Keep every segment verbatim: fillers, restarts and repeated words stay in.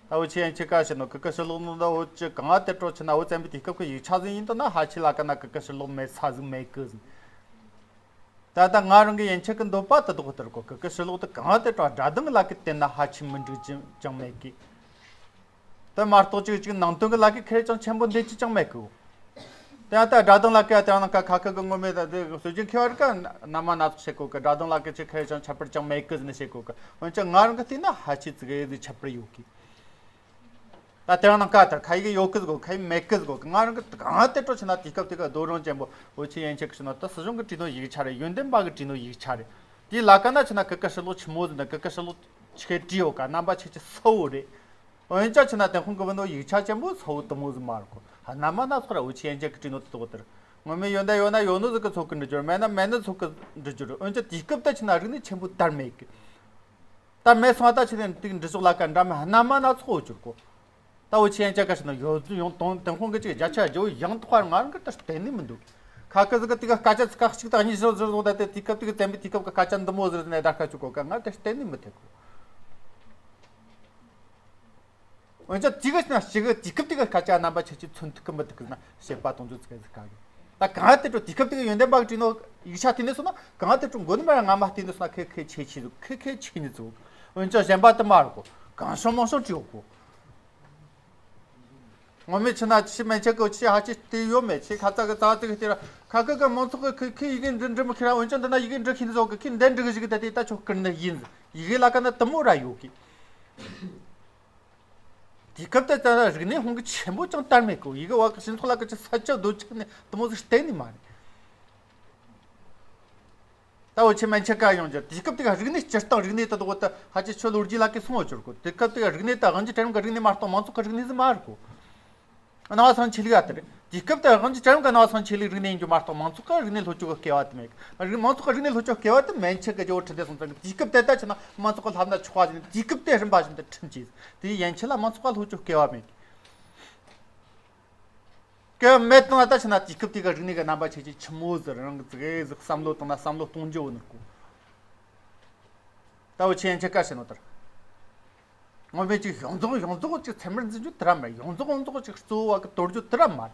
ད་འུ་ཆོས་ཡན་ཆད་ཀ་བཤད་ནོ་ཀི་ཀི་ཧྲི་ལོག་ནོ་ད་འུ་ཆོ་གང་དེ་སྤྲོ་ཆེ་ན་འུ་བཙན་པོའི་དུས་སྐབས་ཀྱི་ཡིག་ཆ་ཟིག་ཡིན་དོ་ན་ཧ་ཆི་ལ་ཀ་ན་ཀི་ཀི་ཧྲི་ལོག་མེད་ས་ཟིག་མེད་ཀི་ཟིན། ད་ལྟ་ང་རང་གི་ཡན་ཆད་ཀྱི་འདོད་པ་དེ་དོག་ལྟར་གོ་ཀི་ཀི་ཧྲི་ལོག་དེ་གང་དེ་སྤྲོ་སྒྲ་གདངས་ལ་ཀི་དེ་ན་ཧ་ཆི་མི་འགྲིག་ཅིང་ཅང་མེད་ཀི། དེ་མ་གཏོགས་ཅིག་ཅིག་ནང་དོན་གྱི་ལ་ཀི་ཁེར་ཅང་ཆེན་པོ་འདེད་ཀྱི་ཅང་མེད་གི། དེ་ཡང་ད་སྒྲ་གདངས་ལ་ཀི་དེ་ཡང་ན་ཀ་ཁ་ཁ་གི་ངོ་མས་ད་དེ་སྲོལ་རྒྱུན་མཁས་པ་རིགས་ཀ་རྣམ་པ་སྣ་ཚོགས་བཤད་གོ་གི། སྒྲ་གདངས་ལ་ཀི་ཅིག་ཁེར་ཅང་ཁྱད་པར་ཅང་མེད་གི་ཟེར་ནས་བཤད་གོ་གི། འོན་ཀྱང་ང་རང་གི་ལྟས་ན་ཧ་ཆི་ཙི་གེ་ཟིག་ཁྱད་པར་ཡོད་གི། ད་དེ་ཡང་ན་ཀ་དེར་ཁ་ཡིག་ཡོད་གི་ཟིག་གོ་ཁ་ཡིག་མེད་གི་ཟིག་གོ་ང་རང་གི་གང་དེ་སྤྲོ་ཆེ་ན་དུས་སྐབས་དེ་ག་རྡོ་རིང་ཅན་པོ་འུ་ཆོས་ཡན་ཆད་གི་ཤི་ན་ད་སྲིད་གཞུང་གི་བྲིས་ནོ་ཡིག་ཆ་རེད། ཡོན་ཏན་པ་གི་བྲིས་ནོ་ཡིག་ཆ་རེད། དེའི་ལ་ཀ་ན་ཆེ་ན་ཀི་ཀི་ཧྲི་ལོག་ཆི་མོ་ཟིག་ན་ཀི་ཀི་ཧྲི་ལོག་ཆི་ཁེ་བྲིས་ཡོད་ཀ་རྣམ་པ་ཆེ་ཆེ་སོ་བོ་རེད། འོན་ཀྱང་ཆི་ན་དེ་ཁོང་གི་བུ་ནོ་ཡིག་ཆ་ཅན་པོ་ཚ་བོ་དུ་མོ་ཟིག་མ་རེད་གོ་ཧ་རྣམ་པ་སྣ་ཚོགས་ར་འུ་ཆོས་ཡན་ཆད་གི་བྲིས་ནོ་དེ་དོག་དེར་ངོ་མའི་ཡོན་ཏན་ཡོད་ན་ཡོད་ནོ་ཟིག་གི་ཚོགས་གི་འབྲི་རྒྱུ་རེད། མེད་ན་མེད་ནོ་ཚོགས་གི་འབྲི་རྒྱུ་རེད། འོན་ཀྱང་དུས་སྐབས་དེ་ཆི་ན་རིག་གནས་ཆེན་པོ་དར་མེད་གི། ད་མེད་སོང་ད་ཆི་ན་དེ་འབྲི་ཚོགས་ལ་ཀ་འདྲ་མི་རྣམ་པ་སྣ་ཚོགས་འོ་གྱུར་གོ་ད་འུ་ཆོས་ཡན་ཆད་ག་ཤི་ན་ཡོད་ཡོང་དོན་དེ་ཁོང་གི་ཅིག་བརྒྱ་ཆ་བརྒྱ་བོ་ཡང་དག་པར་ང་རང་གི་ད་བརྟེན་ནི་མི་འདུག་ཁ་ཁ་ཟིག་གི་དེ་ག་སྐད་ཆ་ཚིག་ཁ་གཅིག་དང་གཉིས་བཟོ་བཟོ་བཟོ་ད་དེ་དུས་སྐབས་དེ་གི་བཙན་པོའི་དུས་སྐབས་གི་སྐད་ཆ་འདི་མོ་ཟིག་ནས་བརྡར་ཁ་བཅུག་གོ་ཀ་ང་དེ་བརྟེན་ནི་མི་ཐེབས་གོ་འོན་ཀྱང་དེ་གི་ན་ཞིག་གི་དུས་སྐབས་དེ་གི་སྐད་ཆ་རྣམ་པ་ཆེ་ཆེ་ཚོན་ཐིག་གི་མི་ཐིག་གི་ན་བཤད་པ་གཏོང་རྒྱུ་ཚིག་གི་ཟིག་ག་གི་ད་གང་དེ་འཕྲོ་དུས་སྐབས་དེ་གི་ཡོན་ཏན་པ་གི་བྲིས་ནོ་ཡིག་ཆ་དེ་ནས་སོང་ན་གང་དེ་འཕྲོ་མགོ་ནས་མར་ང་མ་བལྟས་ནས་སོང་ན་ཁེ་ཁེ་ཆེ་ཆེ་ཟིག་ཁེ་ཁེ་ཆེ་ཉིད་ཟིག་འོན་ཀྱང་གཞན་པ་དེ་མ་རེད་གོ་གང་བྱུང་མང་བྱུང་བྲིས་ཡོད་གོ་ངོ་མས་ཆི་ན་ཆི་མན་ཆད་གི་ཆི་ཧ་ཆི་དེ་ཡོད་མེད་ཆི་ཁ་ཚ་གི་ཚ་ཚིག་དེ་ར་ཁ་ཁ་གི་མང་ཚོགས་གི་ཁི་ཁི་ཡི་གེ་འབྲི་འབྲི་མི་ཁི་ར་འོན་ཀྱང་འདི་ན་ཡི་གེ་འབྲི་ཁི་འདི་ཚོ་གི་ཁི་འདི་འབྲི་གི་ཞིག་གི་ད་དེ་ད་ཆོག་ཀིར་ནི་ཡིན་ཡི་གེ་ལ་ཀ་ན་དུ་མོ་ར་ཡོད་གི་དེ་སྐབས་དེ་ད་རིག་གནས་ཧོང་གི་ཆེན་པོ་ཅང་དར་མེད་གི་ཡི་གེ་བ་གི་སྤྱི་ཚོགས་ལ་གི་ཆི་ས་ཆ་རྡོ་ཆག་ནས་དུ་མོ་ཟིག་བལྟས་ནི་མ་རེད། ད་འུ་ཆོས་མན་ཆད་ག་ཡོང་རྒྱུ་དུས་སྐབས་དེ་ག་རིག་གནས་སྤྱིར་བཏང་རིག་གནས་དེ་དག་ད་ཧ་ཅི་ཆོས་ལོ་རྒྱུས་ལ་ཀའི་སོང་བ་གྱུར་གོ་དུས་སྐབས་དེ་ག་རིག་གནས་ད་དབང་ཆ་གྲལ་རིམ་ག་རིག་གནས་མ་གཏོགས་མང་ཚོགས་ཀྱི་རིག་གནས་ཟིག་མ་རེད་གོ་སྣང་བ་སང་ཆོས་ལུགས་ཨ་དེ་རེད། དུས་སྐབས་དེ་དབང་ཆ་གྲལ་རིམ་ག་སྣང་བ་སང་ཆོས་ལུགས་རིག་གནས་ཡིན་རྒྱུ་མ་གཏོགས་མང་ཚོགས་ཀྱི་རིག་གནས་ལྷོ་ཕྱོགས་ཀྱི་སྐལ་བ་དེ་མེད་གི་རིག་མང་ཚོགས་ཀྱི་རིག་གནས་ལྷོ་ཕྱོགས་སྐལ་བ་དེ་མན་ཆད་གི་ཇོ་བོ་ཁྲི་ལྡེ་སྲོང་བཙན་གི་དུས་སྐབས་དེ་ད་ཆི་ན་མང་ཚོགས་ཀྱི་ལྷབ་ན་ཆོག་པ་ཟིན་དུས་སྐབས་དེ་རིམ་པ་བཞིན་དུ་ཁྲིམས་བཅས་དེའི་ཡན་ཆད་ལ་མང་ཚོགས་ཀྱི་ལྷོ་ཕྱོགས་སྐལ་བ་མེད་གི་སྐལ་བ་མེད་དང་ལ་ད་ཕྱིན་ན་དུས་སྐབས་དེ་ག་རིག་གནས་ཀྱི་རྣམ་པ་ཆེ་ཆེ་ཆི་མོ་ཟིག་རང་གི་ཙི་གེ་ཟིག་བསམ་བློ་བཏང་ན་བསམ་བློ་གཏོང་རྒྱུ་བོ་ནི་སྐོ། ད་འུ་ཆོས་ཡན་ཆད་ག་བཤད་ནོ་ལྟར། ངོ་མས་ཅིག་ཡོངས་རྫོགས་ཡོངས་རྫོགས་ཅིག་ཚད་མར་འཛིན་རྒྱུ་དེ་ར་མེད། ཡོངས་རྫོགས་ཡོངས་རྫོགས་ཅིག་གཙོ་བོ་བ་གི་དོར་རྒྱུ་དེ་ར་མ་རེད།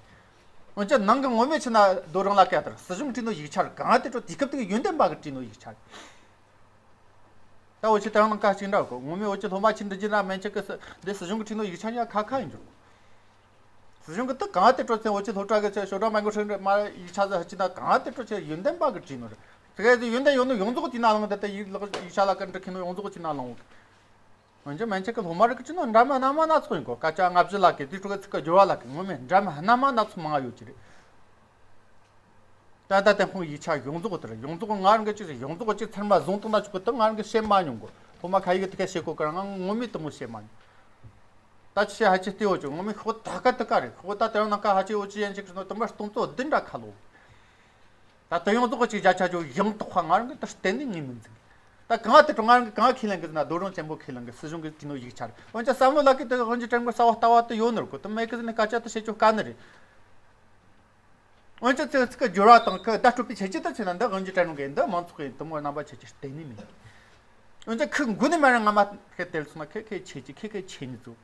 འོན་ཀྱང་ནང་གི་ངོ་མས་ཕྱིན་ན་རྡོ་རིང་ལ་ཀ་ལྟར་སྲིད་གཞུང་གིས་བྲིས་ནོ་ཡིག་ཆ་རེད། གང་དེ་འཕྲོ་དུས་སྐབས་དེ་གི་ཡོན་ཏན་པ་གིས་བྲིས་ནོ་ཡིག་ཆ་རེད། ད་འུ་ཆོས་དེ་རིང་ནང་ཀ་གཅིག་འདྲ་གོ་ངོ་མས་འུ་ཆོས་སློབ་མ་ཆེ་འདྲི་རྒྱུ་ན་མན་ཆད་གི་འདི་སྲིད་གཞུང་གིས་བྲིས་ནོ་ཡིག་ཆ་ཡང་ཁ་ཁ་ཡིན་འགྲོ། སྲིད་གཞུང་གི་དུ་གང་དེ་སྤྲོ་ཚན་འོ་ཆེ་སློབ་གྲྭ་གི་ཆེ་ཞོ་གྲྭ་མ་འགོ་ཧྲིན་རེ་མ་ཡིག་ཆ་ཟི་ཧ་ཅི་ན་གང་དེ་སྤྲོ་ཆེ་ཡོན་ཏན་པ་གི་བྲིས་ནོ་རེད། དེ་ག་ཡོན་ཏན་ཡོད་ནོ་ཡོངས་རྫོགས་ཅི་ན་ལང་དེ་ད་ཡིག་ལག་ཡིག་ཆ་ལ་ཀ་འབྲི་ཁི་ནོ་ཡོངས་རྫོགས་ཅི་ན་ལང་འོ། འོན་ཀྱང་མན་ཆད་གི་སློབ་མ་རིགས་ཀྱི་ནོ་འདྲ་མ་སྣ་མ་སྣ་ཚོགས་ཡིན་གོ་སྐད་ཆ་ལྔ་བཞི་ལ་ཀའི་དེ་སྤྲོ་གི་ཚིག་གི་སྦྱོར་བ་ལ་ཀའི་ངོ་མས་འདྲ་མ་སྣ་མ་སྣ་ཚོགས་མང་ང་ཡོད་ཀྱི་རེད། ད་ལྟ་དེ་ཁོང་ཡིག་ཆ་ཡོངས་རྫོགས་དེར་ཡོངས་རྫོགས་ང་རང་གི་ཅི་ཡོངས་རྫོགས་ཅི་ཚར་མ་བཟུང་བཏང་ན་ཆོག་གི་དེ་ང་རང་གི་བཤད་མ་མྱོང་གོ་སློབ་མ་ཁ་ཡིག་གི་དེ་ཁ་བཤད་གོ་གི་རང་ང་ངོ་མས་དུ་མོ་བཤད་མ་མྱོང་། ད་ཆི་ཧ་ཅི་ལྟེ་བོ་ཅུང་ངོ་མས་ཤོག་ད་ཀ་དུ་ཀ་རེད། ཤོག་ད་དེ་རང་ནང་ཀ་ཧ་ཅི་འོ་ཅི་ཡན་ཆད་ཀྱི་ནོ་དུམ་པ་སྟོང་ཚོ་བདུན་འདྲ་ཁ་ལོ། ད་དུ་ཡོངས་རྫོགས་ཀྱི་བརྒྱ་ཆ་ཅུང་ཡང་དག་པ་ང་རང་གི་ད་གཏན་ནས་ངས་མི་འཛིན། ད་གང་དེ་ཀྲུང་ང་རང་གི་གང་ཁས་ལེན་གི་ཟེར་ན་རྡོ་རིང་ཆེན་པོ་ཁས་ལེན་གི་སྲིད་གཞུང་གི་བྲིས་ནོ་ཡིག་ཆ་རེད། འོན་ཀྱང་བསམ་བློ་ལ་ཀི་དེ་གི་དབང་ཆ་ཀྲན་གི་གསལ་བ་ལྟ་བ་དུ་ཡོད་ནི་རེད་གོ་དུ་མེད་གི་ཟེར་ནས་སྐད་ཆ་དུ་བཤད་ཆོག་དཀའ་ནི་རེད། འོན་ཀྱང་ཚིག་ཚིག་གི་སྦྱོར་བ་དང་ཁི་བརྡ་སྤྲོད་པའི་ཁྱད་ཆོས་དང་ཕྱེ་ན་འདི་དབང་ཆ་ཀྲན་གི་འདི་མང་ཚོགས་ཀྱི་དུ་མོ་རྣམ་པ་ཁྱད་ཆོས་གཏན་ནས་མེད། འོན་ཀྱང་ཁི་མགོ་ནས་མ་རེད་ང་མ་ཁི་དེར་སོང་ན་ཁི་ཁི་ཆེ་ཆེ་ཁི་ཁི་ཆེ་ཉིད་ཚོ།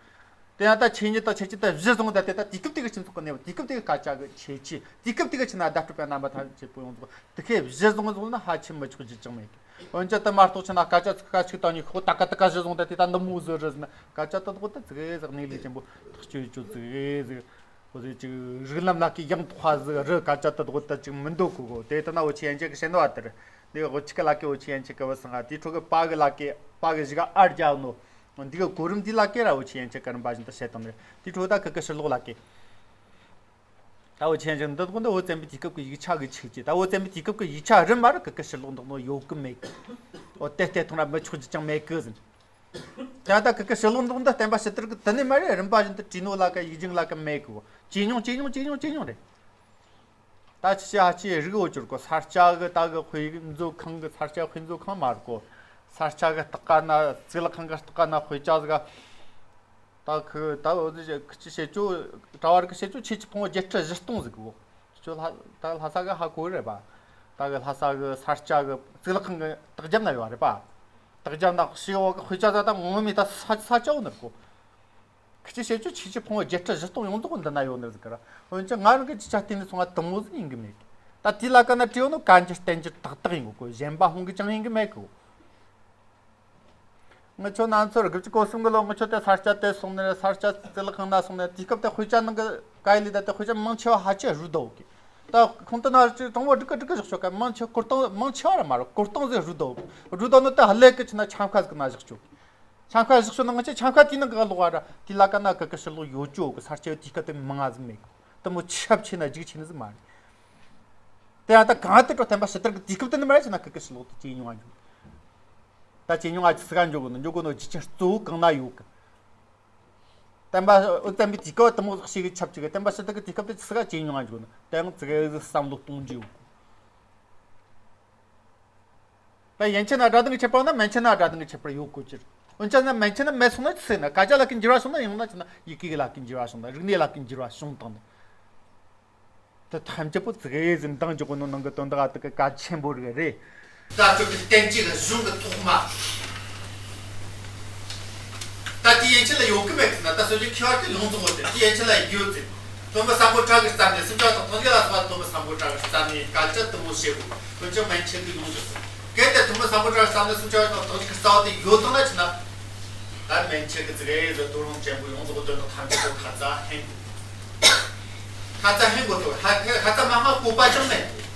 དེ་ཡང་ད་ཆེ་ཉིད་དང་ཆེ་ཆེ་དང་གཞི་བཟུང་ད་དེ་ད་དུས་སྐབས་དེ་གི་སྤྱི་ཚོགས་ཀྱི་གནས་བབ་དུས་སྐབས་དེ་གི་སྐད་ཆ་གི་ཁྱད་ཆོས་དུས་སྐབས་དེ་གི་ཕྱི་ན་བརྡ་སྤྲོད་པའི་རྣམ་པ་ཐམས་ཅད་པོ་ཡོངས་རྫོགས་དེ་ཁའི་གཞི་བཟུང་བཟུང་ན་ཧ་ཆེ་མི་ཆོག་རྒྱུ་ཅང་མེད་གི། འོན་ཀྱང་དེ་མ་གཏོགས་ཕྱི་ན་སྐད་ཆ་ཚིག་ཁ་ཆིག་དང་ཉིས་ཤོག་ད་ཀ་ད་ཀ་གཞི་བཟུང་ད་དེ་ད་འདི་མོ་ཟིག་རེད་ཟེར་ན་སྐད་ཆ་ད་དགོ་ད་ཙི་གེ་ཟིག་གནས་ལུགས་ཆེན་པོ་ཐག་གཅོད་བཅོ་ཙི་གེ་ཟིག་འོ་དེ་ཅིག་རིགས་ལམ་ལ་ཀི་ཡང་དོགས་པ་ཟིག་རི་སྐད་ཆ་དུ་དགོད་ད་ཅིག་མི་འདུག་གོ་གོ་དེ་ལྟ་ན་འུ་ཆོས་ཡན་ཆད་ཀྱི་བཤད་ནོ་བ་དེར། དེ་འུ་ཆོ་གི་ལ་ཀི་འུ་ཆོས་ཡན་ཆད་ཀྱི་བུ་སང་ང་དེའི་ཁྲོད་ཀྱི་པ་གི་ལ་ཀི་པ་གི་གཞི་ག་ཨར་རྒྱག་ནོ། འདི་གི་གོ་རིམ་དེ་ལ་ཀི་ར་འུ་ཆོས་ཡན་ཆད་ཀྱི་རིམ་པ་བཞིན་དུ་བཤད་དང་ནི་དེའི་ཁྲོད་ད་ཀི་ཀི་ཧྲི་ལོག་ལ་ཀི། ད་འུ་ཆོས་ཡན་ཆད་འདི་དགོན་ད་འུ་བཙན་པོའི་དུས་སྐབས་ཀྱི་ཡིག་ཆ་གི་ཆེད་ཀྱི་ད་འུ་བཙན་པོའི་དུས་སྐབས་ཀྱི་ཡིག་ཆ་རིམ་མ་ར་ཀི་ཀི་ཧྲི་ལོག་འདོགས་ནོ་ཡོད་གི་མེད་གི། འོ་དེ་ལྟས་ཐོང་ར་མི་ཆོག་རྒྱུ་ཅང་མེད་གི་ཟིན། ད་ད་ཀི་ཀི་ཧྲི་ལོག་འདོགས་འདི་བསྟན་པ་ཕྱི་དར་གི་དེ་ནས་མ་རེད་རིམ་པ་བཞིན་དུ་བྲིས་ནོ་ལ་ཀ་ཡིག་རྒྱུན་ལ་ཀ་མེད་གི། ཇེ་ཉུང་ཇེ་ཉུང་ཇེ་ཉུང་ཇེ་ཉུང་རེད། ད་ཅི་ཤ་ཅི་རིག་འོ་གྱུར་གོ་ས་སྐྱ་གི་ད་གི་དཔེ་མཛོད་ཁང་གི་ས་སྐྱ་དཔེ་མཛོད་ཁང་མ་རེད་གོ་ས་སྐྱ་གི་སྟག་ཀ་ན་གཙུག་ལག་ཁང་གི་སྟག་ཀ་ན་དཔེ་ཆ་ཟིག་ད་ཁི་ད་འོ་ཟི་ཁི་ཅི་བཤད་ཅོ་གྲྭ་བ་རིག་བཤད་ཅོ་ཆེ་ཆེ་ཕུང་བོ་བརྒྱད་ཁྲི་བཞི་སྟོང་ཟིག་གོ་ཅོ་ལྷ་ད་ལྷ་ས་གི་ཧ་གོ་རེད་པ། ད་གི་ལྷ་ས་གི་ས་སྐྱ་གི་གཙུག་ལག་ཁང་གི་ལྟག་རྒྱབ་ན་ཡོད་རེད་པ། ལྟག་རྒྱབ་ན་ཤི་བོ་གི་དཔེ་ཆ་ཟིག་ད་ངོ་མི་ད་ས་ས་སྐྱ་བོ་ནི་རེད་གོ་ཁི་ཆོས་བཤད་རྒྱུ་ཆོས་ཀྱི་ཕུང་པོ་བརྒྱད་ཁྲི་བཞི་སྟོང་ཡོངས་རྫོགས་འདི་ན་ཡོད་ནི་ཟིག་གི་ར། འོན་ཀྱང་ང་རང་གི་ཅི་ཆ་བལྟས་ནས་སོང་བ་དུ་མོ་ཟིག་ཡིན་གི་མེད་གི། ད་དེའི་ལ་ཀ་ན་བྲིས་ཡོད་ནོ་བཀའ་འགྱུར་བསྟན་འགྱུར་ཏག་ཏག་ཡིན་གོ། གོ་གཞན་པ་ཕུང་གི་ཅང་ཡིན་གི་མེད་གི། ངི་ཆོ་ན་ཚོར་དགུ་བཅུ་གོ་གསུམ་གི་ལོ་ངི་ཆོ་དེ་ས་སྐྱ་དེ་སོང་ནས། ས་སྐྱ་རྩེ་ལག་ཁང་ན་སོང་ནས། དེའི་སྐབས་དེ་དཔེ་ཆ་ནང་གི་ཀ་ཡི་ལི་ད་དེ་དཔེ་ཆ་མང་ཆེ་བ་ཧ་ཅང་རུལ་འདུག་གི། ད་ཁོང་དེ་ན་ཅི་དྲང་པོ་སྒྲིག་གི་སྒྲིག་གི་བཞག་ཆོག་ག། མང་ཆེ་སྐོར་སྟངས་མང་ཆེ་བ་ར་མ་རུ་སྐོར་སྟངས་ཟིག་རུལ་འདུག་གི། རུལ་འདུག་ནོ་དེ་ཧ་ལས་གི་ཆི་ན་ཆམ་ཁ་ཟིག་ན་བཞག་ཆོག་གི། ཆམ་ཁ་བཞག་ཤོག་ན། ང་ཆེ་ཆམ་ཁ་དེའི་ནང་གི་ལོག་བ་ར། དེ་ལ་ཀ་ན་ཀ་ཀ་ཕྱི་ལོགས་ཡོད་ཅོག་གི། ས་སྐྱ་དེའི་སྐབས་དེ་མང་ང་ཟིག་མེད་གི། དེ་མོ་ཆབ་ཆེ་ན་རྒྱུག་ཆེ་ནི་ཟིག་མ་རེད། དེ་ཡང་ད་གང་དེ་འགྲོ་བསྟན་པ་ཕྱི་དར་གི་དུས་སྐབས་དེ་ནི་མ་རེད། ཆེ་ན་ཀ་ཀ་ཕྱི་ལོགས་དེ་ཅི་ཡིན་མྱོང་ང་འཇུག། ད་ཅི་ཡིན་མྱོང་ང་ཅི་སི་ག་འཇོག་གི་ནི། འཇོག་གི་ནི་རྒྱུ་རྐྱེན་གཙོ་བོ་གང་ན་ཡོད་གི། བསྟན་པ་འོ་བསྟན་པའི་དུས་སྐབས་དེ་མོ་ཟིག་ཤེས་གི་ཆབ་ཅིག་གི། བསྟན་པ་ཕྱི་དར་གི་དུས་སྐབས་དེ་ཅི་སི་ག་ཅི་ཡིན་མྱོང་ང་འཇུག་ནི། དེ་ཡང་ཙི་གེ་ཟིག་བསམ་བློ་གཏོང་རྒྱུ་ཡོད་གི། ད་ཡན་ཆད་ན་སྒྲ་གདངས་ཀྱི་ཁྱད་པར་ན། མན་ཆད་ན་སྒྲ་གདངས་ཀྱི་ཁྱད་པར་ཡོད་དགོས་ཀྱི་རེད། འོན་ཀྱང་ན་མན་ཆད་ན་མེད་སོང་ན་ཅི་ཟེར་ན། ཀ་ཅ་ལ་ཀའི་འགྱུར་བ་བྱུང་ན། ཡང་ན་ཅི་ན་ཡི་གེ་ལ་ཀའི་འགྱུར་བ་བྱུང་ན། རིག་གནས་ལ་ཀའི་འགྱུར་བ་བྱུང་བཏང་ན། དེ་ཐམས་ཅད་པོ་ཙི་གེ་ཟིག་འདང་རྒྱག་གོ་ནོ་ནང་གི་དོན་དག་དེ་གི་གལ་ཆེན་པོ་རིགས་རེད། ད་སྤྱོད་པའི་བསྟན་བཅོས་ཀྱི་གཞུང་གི་ཐོག་མ། ད་དེ་ཡན་ཆད་ལ་ཡོད་གི་མེད་གི་ན། ད་སྲོལ་རྒྱུན་མཁས་པ་དེ་ཡོངས་རྫོགས་དེ་དེ་ཡན་ཆད་ལ་ཡོད་ཟེར། སྟོན་པ་སམ་བྷོ་ཊ་གིས་བརྩམས་ནས་སུམ་ཅུ་པ་དང་ཐོག་མ་ལ་སོགས་པ་སྟོན་པ་སམ་བྷོ་ཊ་གིས་བརྩམས་ནས་སྐད་ཆ་དུ་མོ་བཤད་དགོས། འོན་ཀྱང་མན་ཆད་ཀྱི་ཡོངས་རྫོགས་སོ། གལ་ཏེ་སྟོན་པ་སམ་བྷོ་ཊ་གིས་བརྩམས་ནས་སུམ་ཅུ་པ་དང་ཐོག་མ་གི་རྩ་བ་དེ་ཡོད་དང་ན་ཆི་ན། ད་མན་ཆད་ཀྱི་ཙི་གེ་ཟིག་དོ་རུང་ཅན་པོ་ཡོངས་རྫོགས་དོན་དག་ཐམས་ཅད་པོ་ཁ་ཚ་ཧན་དགོས། ཁ་ཚ་ཧན་དགོས་ཐུབ། ཁ་ཁ་ཚ་མ་མ་བཀོད་པ་ཅང་མེད།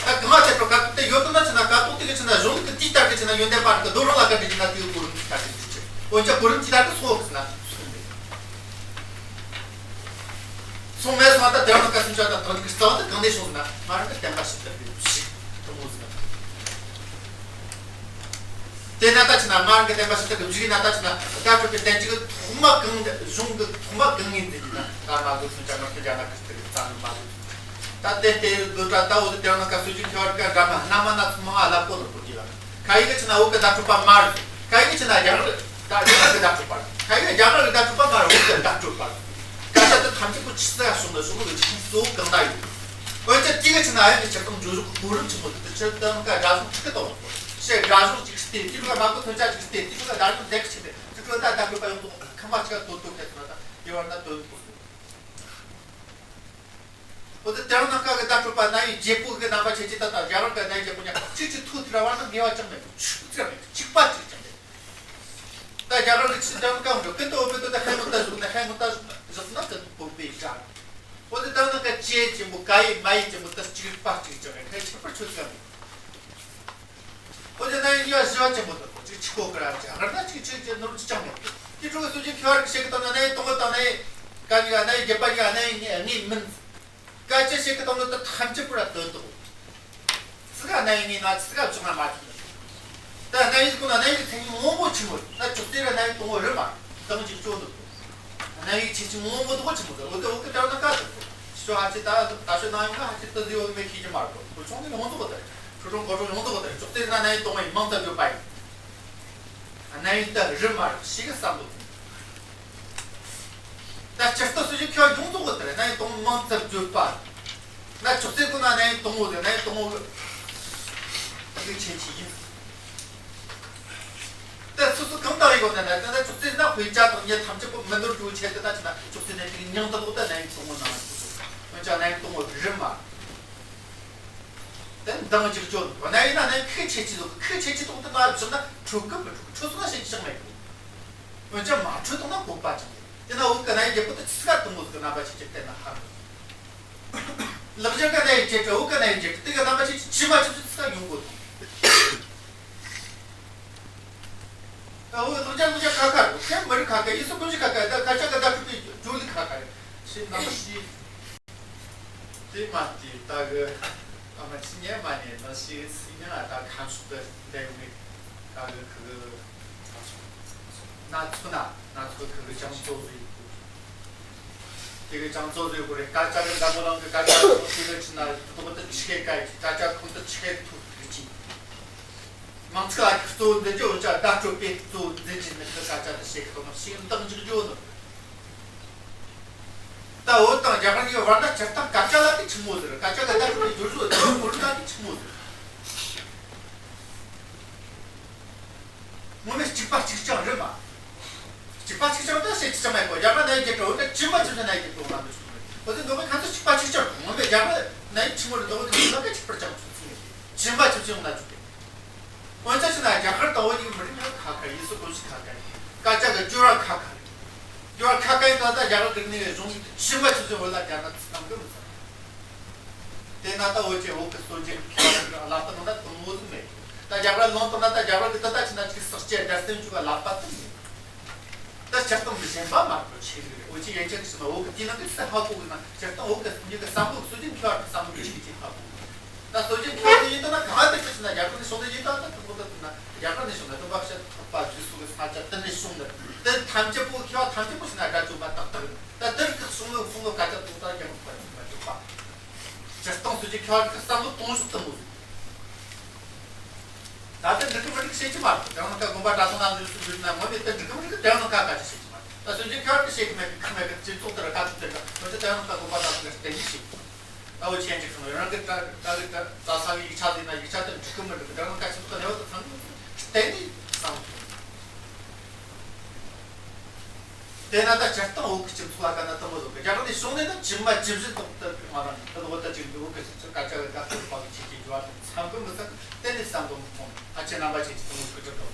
ད་གང་བྱེད་པར་ཀ་ཏོག་དེ་ཡོད་དོ་ན་ཆི་ན། ཀ་ཏོག་དེ་གི་ཆི་ན་གཞུང་ལུགས་ཀྱི་དུས་ལྟར་གི་ཆི་ན་ཡོན་ཏན་པ་རིགས་ཀྱི་དོ་རུང་ལ་བཀའ་དྲིན་ཆི་ན་དེའི་གོ་རིམ་དུས་ལྟར་གི་འཇུག་ཆེ། འོན་ཀྱང་གོ་རིམ་དུས་ལྟར་གི་སོགས་ཟེར་ན་སོང་མེད། སོང་མེད་སོང་། ད་དེ་རང་ཀ་སུམ་ཅུ་པ་དང་ཐོག་མ་གི་རྩ་བ་དེ་གང་ནས་བྱུང་ཟེར་ན། ང་རང་གི་བསྟན་པ་ཕྱི་དར་གི་ཞིག་དུ་མོ་ཟེར་ན། དེ་ན་ད་ཆི་ན་ང་རང་གི་བསྟན་པ་ཕྱི་དར་གི་བཞུགས་ཡིན་ན། ད་ཆི་ན་དགའ་སྤྲོ་པའི་བསྟན་བཅོས་ཀྱི་ཐོག་མ་གང་། གཞུང་གི་ཐོག་མ་གང་ཡིན་ཟེར་གྱི་ན། ད་མ་གི་སུམ་ཅུ་པ་མ་གི་རྒྱ་ནག་གི་ལྟར་རྩ་ནི་མ་གི། ད་དེ་དེ་ལོ་ད་ད་འོ་དེ་དེ་རང་ཀ་སྲོལ་རྒྱུན་མཁས་པ་གི་འདྲ་མ་སྣ་མ་སྣ་ཚོགས་མང་ང་ལབ་གོ་ནོ་གོ་གི་ལ། ཁ་ཡི་གི་ཆི་ན་འོ་གི་བརྡ་སྤྲོད་པ་མ་རེད། ཁ་ཡི་གི་ཆི་ན་རྒྱ་གར་ད་རྒྱ་གར་གི་བརྡ་སྤྲོད་པ་རེད། ཁ་ཡི་གི་རྒྱ་གར་གི་བརྡ་སྤྲོད་པ་མ་རེད། འོ་གི་བརྡ་སྤྲོད་པ་རེད། སྐད་ཆ་དེ་ཐམས་ཅད་པོ་ཆི་ཟིག་ག་བྱུང་ན་བྱུང་ནོ་གི་ཆི་གཙོ་བོ་གང་ན་ཡོད། འོན་ཀྱང་དེ་གི་ཆི་ན་ཨ་ཡ་གི་སྤྱིར་བཏང་འགྲོ་ལུགས་གོ་རིམ་ཆི་མོ་དེ་ཆི་ད་ནི་ཀ་སྒྲ་གཞུང་ཆི་གི་དང་ཞེས་སྒྲ་གཞུང་གཅིག་སྟེ། དེ་ལ་མ་གོ་ཐོན་ཆ་གཅིག་སྟེ། དེ་ལ་བརྡ་གཞུང་ལེགས་ཆི་སྟེ། དེ་ཁྲོད་ད་བརྡ་སྤྲོད་པ་ཡོངས་རྫོགས་ཁ་མ་ཆི་ག་དོ་དོ་ཁ་ཐོན་ད་དེ་བར་ན་དོན་དགོས། འོ་དེ་དེ་རང་ནང་ཀ་གི་བརྡ་སྤྲོད་པ་རྣ་བའི་བརྒྱད་པོ་གི་རྣམ་པ་ཆེ་ཆེ་ད་ལྟ་རྒྱ་གར་གི་རྣ་བའི་བརྒྱད་པོ་ཉག་གཅིག་གཅིག་ཐུག་ཐུག་ར་བ་ན་ངེས་པ་ཅང་མེད། ཆུག་ཙམ་མེད། གཅིག་པ་གཅིག་ཀྱང་མེད། ད་རྒྱ་གར་གི་ཆི་དེ་རང་ཀ་འགྲོ་ཀི་ཏོ་བོ་ཏོ་ད་ཧན་ངོ་ད་ཟུག་ན་ཧན་ངོ་ད་ཟུག་ན་ཟུག་ན་ཀི་བོད་པའི་སྒྲ། འོ་དེ་ད་ནང་ཀ་ཅེ་ཅན་པོ་ཀ་ཡི་མ་ཡི་ཅན་པོ་ད་གཅིག་པ་གཅིག་ཀྱང་མེད། ཁ་ཁྱད་པར་ཆོད་ཙམ་མེད། འོ་དེ་ན་ཡིན་ཡ་བཞི་བ་ཆེན་པོ་དང་གཅིག་ཆི་ཁོ་ཁ་ར་ཅི་ཧར་ན་གཅིག་གཅིག་ཅི་ནོར་གཅིག་ཀྱང་མེད། དེ་ཕྲུ་གུ་སུ་ཅིག་ཁྱོད་ར་གི་ཤེས་ཀི་དང་ན་ནའི་གཏོང་གི་དང་ནའི་ཀ་གཉིས་ཀ་ནའི་བརྒྱད་པ་གཉིས་ཀ་ནའི་ངེས་མིན། སྐད་ཆ་ཤེས་ཀི་དང་ནོ་ད་ཐམས་ཅད་པོ་ར་དོན་དག་སི་ག་ནའི་ངེས་ན་སི་ག་བྱུང་ན་མ་ཐུབ། ད་ནའི་ཀུན་ན་ནའི་གི་མཚན་ཉིད་སྔོན་པོ་ཆི་མོ་ན་ཅོག་ཙེ་ར་ནའི་གཏོང་བོ་རི་མ་དང་གཅིག་ཅོ་འདུག་ནའི་ཆེ་ཆེ་སྔོན་པོ་དུ་གོ་ཆི་མོ་ཟེར། འོ་དེ་འོ་ཀི་དེ་ན་ཀ་ཟེར། ཤོ་ཧ་ཆི་ད་ད་ཤོ་ན་ཡོང་ན་ཧ་ཆི་ད་ཟི་འོ་མེ་ཁི་ཅི་མ་ར་གོ་ཁོ་ཆུང་དེ་ཡོང་དུ་གོ་དེ་ཁྲོ་ཁྲོ་གོ་ཁྲོ་ཡོང་དུ་གོ་དེ་ཅོག་ཙེ་ན་ནའི་གཏོང་བའི་མང་ཙམ་ཡོད་པ་ཡིན། ནའི་ད་རི་མ་ར་ཤི་གི་བསམ་འདུག་ད་སྤྱིར་བཏང་སུ་ཞིག་ཁྱོད་ཡོང་དུ་གོ་དེ་ནའི་གཏོང་མང་ཙམ་ཡོད་པ། ན་ཅོག་ཙེ་གོ་ན་ནའི་གཏོང་བོ་ཟེར་ནའི་གཏོང་བོ་གི་ཆེ་ཆེ་ཡིན། ད་སོ་སོ་གང་ལྟར་ཡོད་ན་ན་ད་ཅོག་ཙེ་ན་དཔེ་ཆ་དང་ཉེ་ཐམས་ཅད་པོ་མི་འདོར་རྒྱུ་ཆེད་དུ་ད་ཅི་ན་ཅོག་ཙེ་ནས་དེ་མྱང་དག་ད་ནའི་གཏོང་བོ་ན་ཅོག་ཙེ་འོན་ཀྱང་ནའི་གཏོང་བོ་རི་མ། དེ་འདང་རྒྱག་རྒྱུ་ན་ཡིན་ན་ནའི་ཁུག་ཆེ་ཆེ་ཟོ་ཁུག་ཆེ་ཆེ་ཏོག་ཏུ་མ་བཞག་ན་འཕྲོད་ཀི་མི་འཕྲོད་ཀི་འཕྲོད་སོང་ན་ཞེ་ཅང་མེད་གི། འོན་ཀྱང་མ་འཕྲོད་དང་ན་བཀོད་པ་ཅང་མེད། དེ་ན་འུ་ཀ་ནའི་རྒྱལ་པོ་དེ་ཆི་ག་དུ་མོ་ཟིག་གི་རྣམ་པ་ཆེ་ཆེ་བལྟས་ན་ཧ་གི། ལག་ཆ་ག་ནའི་རྒྱལ་ཁྲི་འུ་ཀ་ནའི་རྒྱལ་ཁྲི་དེ་གི་རྣམ་པ་ཆེ་ཆེ་ཇི་མ་ཆི་ཆི་ཆི་ག་ཡོང་གོ་དང་། ད་འུ་ལག་ཆ་ལག་ཆ་ཁ་ཁ་རུ་ཁྱེད་མི་རིགས་ཁ་ཁ་ཡིན་སུ་ཀུན་གཞི་ཁ་ཁ་ད་ཁ་ཆ་ག་ད་ཁྲུ་པའི་ཇོ་ལི་ཁ་ཁ་རེད། ཤི་ནམ་ཤི། དེ་མ་དེ་ད་གི་ཨ་མ་ཅི་ཉན་མ་ཉན་ན་ཤི་སི་ཉན་ཨ་ད་ཁམས་ཕྱོགས་དེ་འདྲ་ཡོང་ནས་ད་གི་ཁི་གི་ན་ཚོ་ན་ན་ཚོ་ཁི་གི་ཅང་ཙོ་ཟིག་ཡོད་གོ། དེ་གི་ཅང་ཙོ་ཟིག་ཡོད་གོ་རེད། སྐད་ཆ་གི་འཛམ་བུ་གླིང་གི་སྐད་ཆ་ཁོ་དེ་གི་ཕྱི་ན་དོག་ཏུ་ཆི་ཁེ་སྐད་ཀྱི་སྐད་ཆ་ཁོང་དུ་ཆི་ཁེ་ཐུག་གི་ཅི། ང་ཚོ་ལ་གཙོ་བོ་འཛིན་རྒྱུ་འོན་ཀྱང་བརྡ་སྤྲོད་པའི་གཙོ་བོ་འཛིན་རྒྱུ་ནི་ཁི་སྐད་ཆ་དེ་བཤད་གི་དང་ཞིག་འདང་རྒྱག་རྒྱུ་ནི། ད་བོད་དང་རྒྱ་གར་གཉིས་བར་ན་སྤྱིར་བཏང་སྐད་ཆ་ལ་དེ་ཆི་མོ་ཟེར། སྐད་ཆ་ལ་བརྡ་སྤྲོད་པའི་སྦྱོར་བཟོ་དེ་བོད་ལ་དེ་ཆི་མོ་ཟེར། ངོ་མས་གཅིག་ པ་གཅིག་རྐྱང་རེད་མ། གཅིག་པ་གཅིག་རྐྱང་ད་བཤད་ཀྱི་ཅང་མེད་གོ། རྒྱ་གར་ན་ཡི་རྒྱལ་གྲོལ་འོན་ཏེ་ཇི་མ་ཇི་བཞིན་ན་ཡི་རྒྱལ་གྲོལ་ང་མི་ཆོག་མེད། འོ་དེ་འདོད་པའི་ཁ་ཚོད་གཅིག་པ་གཅིག་རྐྱང་ངོ་མའི་རྒྱ་གར་ན་ཡི་ཆི་མོ་རེད། འདོད་པའི་ཁ་ཚོད་ལ་ཀ་གཅིག་པར་ཅང་ཆོག་ཚུལ་ངེས་ཇི་མ་ཇི་བཞིན་ཡོང་ན་ཆོག་གི། འོན་ཀྱང་ཕྱིན་ན་རྒྱ་གར་དང་བོད་གཉིས་མི་རིགས་ཁ་ཁ་ཡིན་སུ་གོམས་གཤིས་ཁ་ཁ་ཡིན། སྐད་ཆ་གི་སྦྱོར་བ་ཁ་ཁ་ཡིན། སྦྱོར་བ་ཁ་ཁ་ཡིན་ད་ལྟ་རྒྱ་གར་གི་གནས་གཞུང་ཞིག་ཏུ་ཕྱིན་པ་ཆུ་ཚོད་འོད་ལ་རྒྱ་ནག་ཚིག་གམ་གི་མི་ཚང་། དེ་ན་ད་འོད་ཀྱི་འོག་གི་སྲོལ་རྒྱུན་ཁ་ཁ་གི་ལག་པ་ནང་ད་དུང་འོད་ཟིག་མེད། ད་རྒྱ་གར་ལུང་དང་ན་ད་རྒྱ་གར་གི་ད་ལྟ་ཕྱིན་ན་ཅིག་ཟག་བཅས་དར་སྲོལ་འཇུག་པ་ལག་པ་དུ་མེད། ད་སྤྱིར་བཏང་གི་གཞན་པ་མ་གཏོགས་ཆེ་གི་རེད། འོ་ཅི་ཡན་ཆད་ཀྱི་ཕྱི་ན་འོ་གི་དེའི་ནང་གི་ས་ཧ་གོ་གི་ན་སྤྱིར་བཏང་འོ་གི་མྱི་གི་བསམ་བློ་སྲོལ་རྒྱུན་ཁྱོད་ཀྱི་བསམ་བློ་ཆེ་གི་ཧ་གོ་གི། ད་སྲོལ་རྒྱུན་ཁྱོད་ཀྱི་ཡིན་དང་ན་གང་དེ་ཀྱི་ཕྱི་ན་རྒྱ་གར་ནས་བྱུང་ནི་ཡིན་དང་ད་དུ་གོ་ད་དུ་ན་རྒྱ་གར་ནས་བྱུང་ན་དུ་བབ་ཤ་ཐག་པ་རྗེས་སུ་གི་ས་ཆ་དེ་ནས་བྱུང་ནི་དེ་ཐམས་ཅད་པོ་ཁྱོད་ཐམས་ཅད་པོ་ཕྱི་ན་དགྲ་བཅོམ་པ་ཏག་ཏག་ད་དེར་གི་བསམ་བློ་བསམ་བློ་ག་ཚད་དུ་ད་རྒྱ་གར་པ་ཡིན་པ་ཅོག་པ། སྤྱིར་བཏང་སྲོལ་རྒྱུན་ཁྱོད་ཀྱི་བསམ་བློ་གཏོང་ཕྱོགས་དུ་མོ་ཟིག་ད་ལྟ་འགྲིག་གི་མི་འགྲིག་བཤད་ཀྱི་མ་རེད། དེ་རིང་ཁ་དགོན་པ་གྲྭ་ཚང་ནང་འཛུལ་སུ་འཛུལ་ན་ངོ་མས་དེ་འགྲིག་གི་མི་འགྲིག་གི་དེ་རིང་ཁ་ག་ཅི་བཤད་ཀྱི་མ་རེད། ད་སྲོལ་རྒྱུན་ཁྱོད་ཀྱི་བཤད་གི་མེད་གི་ཁ་མེད་གི་སྤྱི་ཚོགས་དེར་ཁ་ཐུག་དེ་འདྲ་འོན་ཀྱང་དེ་རིང་ཁ་དགོན་པ་གྲྭ་ཚང་གི་བསྟན་གྱི་ཞིག་ད་འོ་ཆེན་གྱི་ཁང་རང་གི་གྲྭ་གྲྭ་གི་གྲྭ་རྩ་ས་གི་ཡིག་ཆ་ཟིན་ན་ཡིག་ཆ་དེ་འགྲིག་གི་མི་འགྲིག་གི་དེ་རིང་ཁ་སྤྱི་ཚོགས་གནས་བབ་དེ་ཚང་གི་བསྟན་ནས་བསམ་གི་དེ་ན་ད་སྤྱིར་བཏང་བོད་ཀྱི་སྤྱི་ཚོགས་ལ་དཀའ་ན་དུ་མོ་ཟིག་གི་རྒྱ་གར་ནས་བྱུང་ནས་ད་ཇི་མ་ཇི་བཞིན་དུ་དུ་ང་རང་ད་ལོ་ད་ཅིག་འདི་བོད་ཀྱི་སྤྱི་ཚོགས་སྐད་ཆ་གི་དགའ་སྤྲོ་བ་གི་ཆེད་ཀྱི་འགྱུར་བ་དང་འཚམ་གི་མི་ཚང་གཏན་ནས་བསམ་བློ་མི་ཐོངས། ཨ་ཆེ་རྣམ་པ་ཆེ་ཀྱི་དུ་མོ་གི་གྲུབ་དང་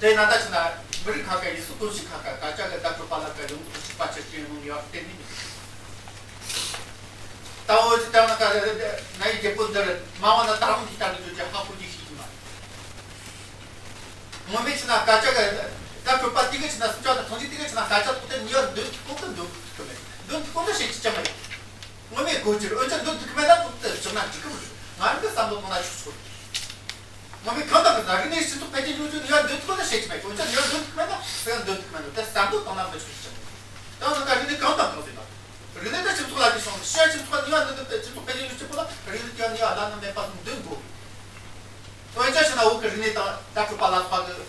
དེ་ན་ད་ཅི་ན་མི་རིགས་ཁ་ཁ་ཡིན་སུ་གོམས་གཤིས་ཁ་ཁ་སྐད་ཆ་གི་དགའ་སྤྲོ་བ་ལ་ཀ་ཡོང་དུ་ཆིག་པ་ཆེ་ཀྱི་ཡོང་ཡོད་གཏན་ནས་མི་འདུག་ད་འོ་ཅི་ལྟར་ན་ཀ་ན་ཡི་རྒྱལ་པོ་འདིར་མ་འོངས་ན་ད་རུང་འདི་ལྟར་གི་འགྱུར་གྱི་ཧ་གོ་རྒྱུ་ཞིག་ཡིན་མ་རེད། ངོ་མས་ཕྱི་ན་སྐད་ཆ་གི་ད་གྲོད་པ་དེ་གི་ཕྱི་ན་སུམ་ཅུ་དང་ཐོན་གྱི་དེ་གི་ཕྱི་ན་སྐད་ཆ་ཐོག་ཏུ་ཉེ་བར་འདོན་ཐུབ་ཁོང་གི་འདོན་ཐུབ་ཀི་མེད། འདོན་ཐུབ་ཁོང་གི་བཤད་ཀྱི་ཅང་མེད། ངོ་མས་གོ་རྒྱུར་འོན་ཀྱང་འདོན་ཐུབ་ཀི་མེད་ན་ཐོག་ཏུ་བཞག་ན་འགྲིག་གི་མི་འདུག་ང་རང་གི་བསམ་བློ་གཏོང་ན་ཆོག་ཆོག་ངོ་མས་གང་དང་གི་ན་རིག་གནས་སྤྱི་ཚོགས་འཕེལ་རྒྱས་འགྲོ་རྒྱུ་ཉེ་བར་འདོན་ཐུབ་ཁོང་གི་བཤད་ཀྱི་མེད། འོན་ཀྱང་ཉེ་བར་འདོན་ཐུབ་ཀི་མེད་ན་སུ་ཡང་འདོན་ཐུབ་ཀི་མེད་འདུག་དེ་བསམ་བློ་གཏོང་ན་མི་ཆོག་ཅང་མེད། ད་ང་ག་རིག་གནས་གང་དང་གང་ཟེར་ན། རིག་གནས་དེ་སྤྱི་ཚོགས་ལ་དེ་སོང་ཤེས་སྤྱི་ཚོགས་ཉེ་བར་འདོན་ཐུབ་སྟེ་སྤྱི་ཚོགས་འཕེལ་རྒྱས་འགྲོ་རྒྱུ་པོ་ལ་རིག་གནས་དེ་ཉེ་བར་བླ་ན་མེད་པ་འདོན་དགོས། འོན་ཀྱང་ཕྱི་ན་བོད་ཀྱི་རིག་གནས་དང་ད་གྲོད་པ་ལ་སོགས་ཀྱི་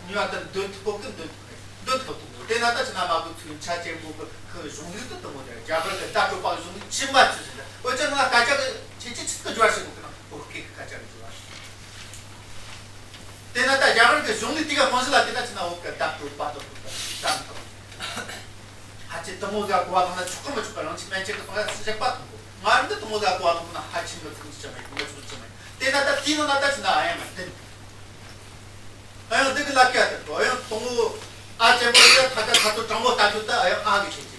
ཉེ་བར་དུ་འདོན་ཐུབ་གོ་གི་འདོན་ཐུབ་མེད། འདོན་ཐུབ་ཐུབ་དེ་ན་ད་ཕྱི་ན་མ་གི་ཚུལ་ཆ་ཅན་མོ་གི་ཁུ་གཞུང་ལུགས་དུ་དུ་མོ་དེ་རྒྱ་གར་གྱི་ད་གྲོད་པ་གི་གཞུང་ལུགས་ཕྱི་མ་ཆུ་ཟིན་ད་འོན་ཀྱང་ང་སྐད་ཆ་གི་ཆེ་ཆེ་ཆི་གི་འབྱོར་བ་ཞིག་གོ་གི་ན་བོད་སྐད་གི་སྐད་ཆ་གི་འབྱོར་བ་ཞིག་དེ་ན་ད་རྒྱ་གར་གྱི་གཞུང་ལུགས་དེ་ག་རྨང་གཞི་ལ་དེ་ད་ཕྱི་ན་བོད་ཀྱི་ད་གྲོད་པ་དུ་དུ་ད་དམ་དུ་ཕལ་ཆེར་དུ་མོ་ཟ་གོ་བ་དང་ན་ཆོག་གི་མི་ཆོག་གི་རང་ཆི་མན་ཆད་གི་སོང་ཡ་སི་ཞག་པ་དང་གོ་ང་རང་གི་དུ་མོ་ཟ་གོ་བ་དང་ན་ཧ་ཆི་མི་ཚང་ཆི་མེད་གི་མི་ཆོག་ཆི་མེད། དེ་ན་ད་དེའི་ནང་ན་ད་ཕྱི་ན་ཨ་ཡ་མ་བསྟན། ཨ་ཡང་འདི་གི་ལ་ཀ་དེ་གོ་ཨ་ཡང་དང་བོ་ཨ་ཅན་པོ་ཡ་ཐ་ཀ་ཐ་ཚོ་དྲང་པོ་ལྟ་རྒྱུ་ད་ཨ་ཡང་ཨ་གི་ཆེ་ཆེ།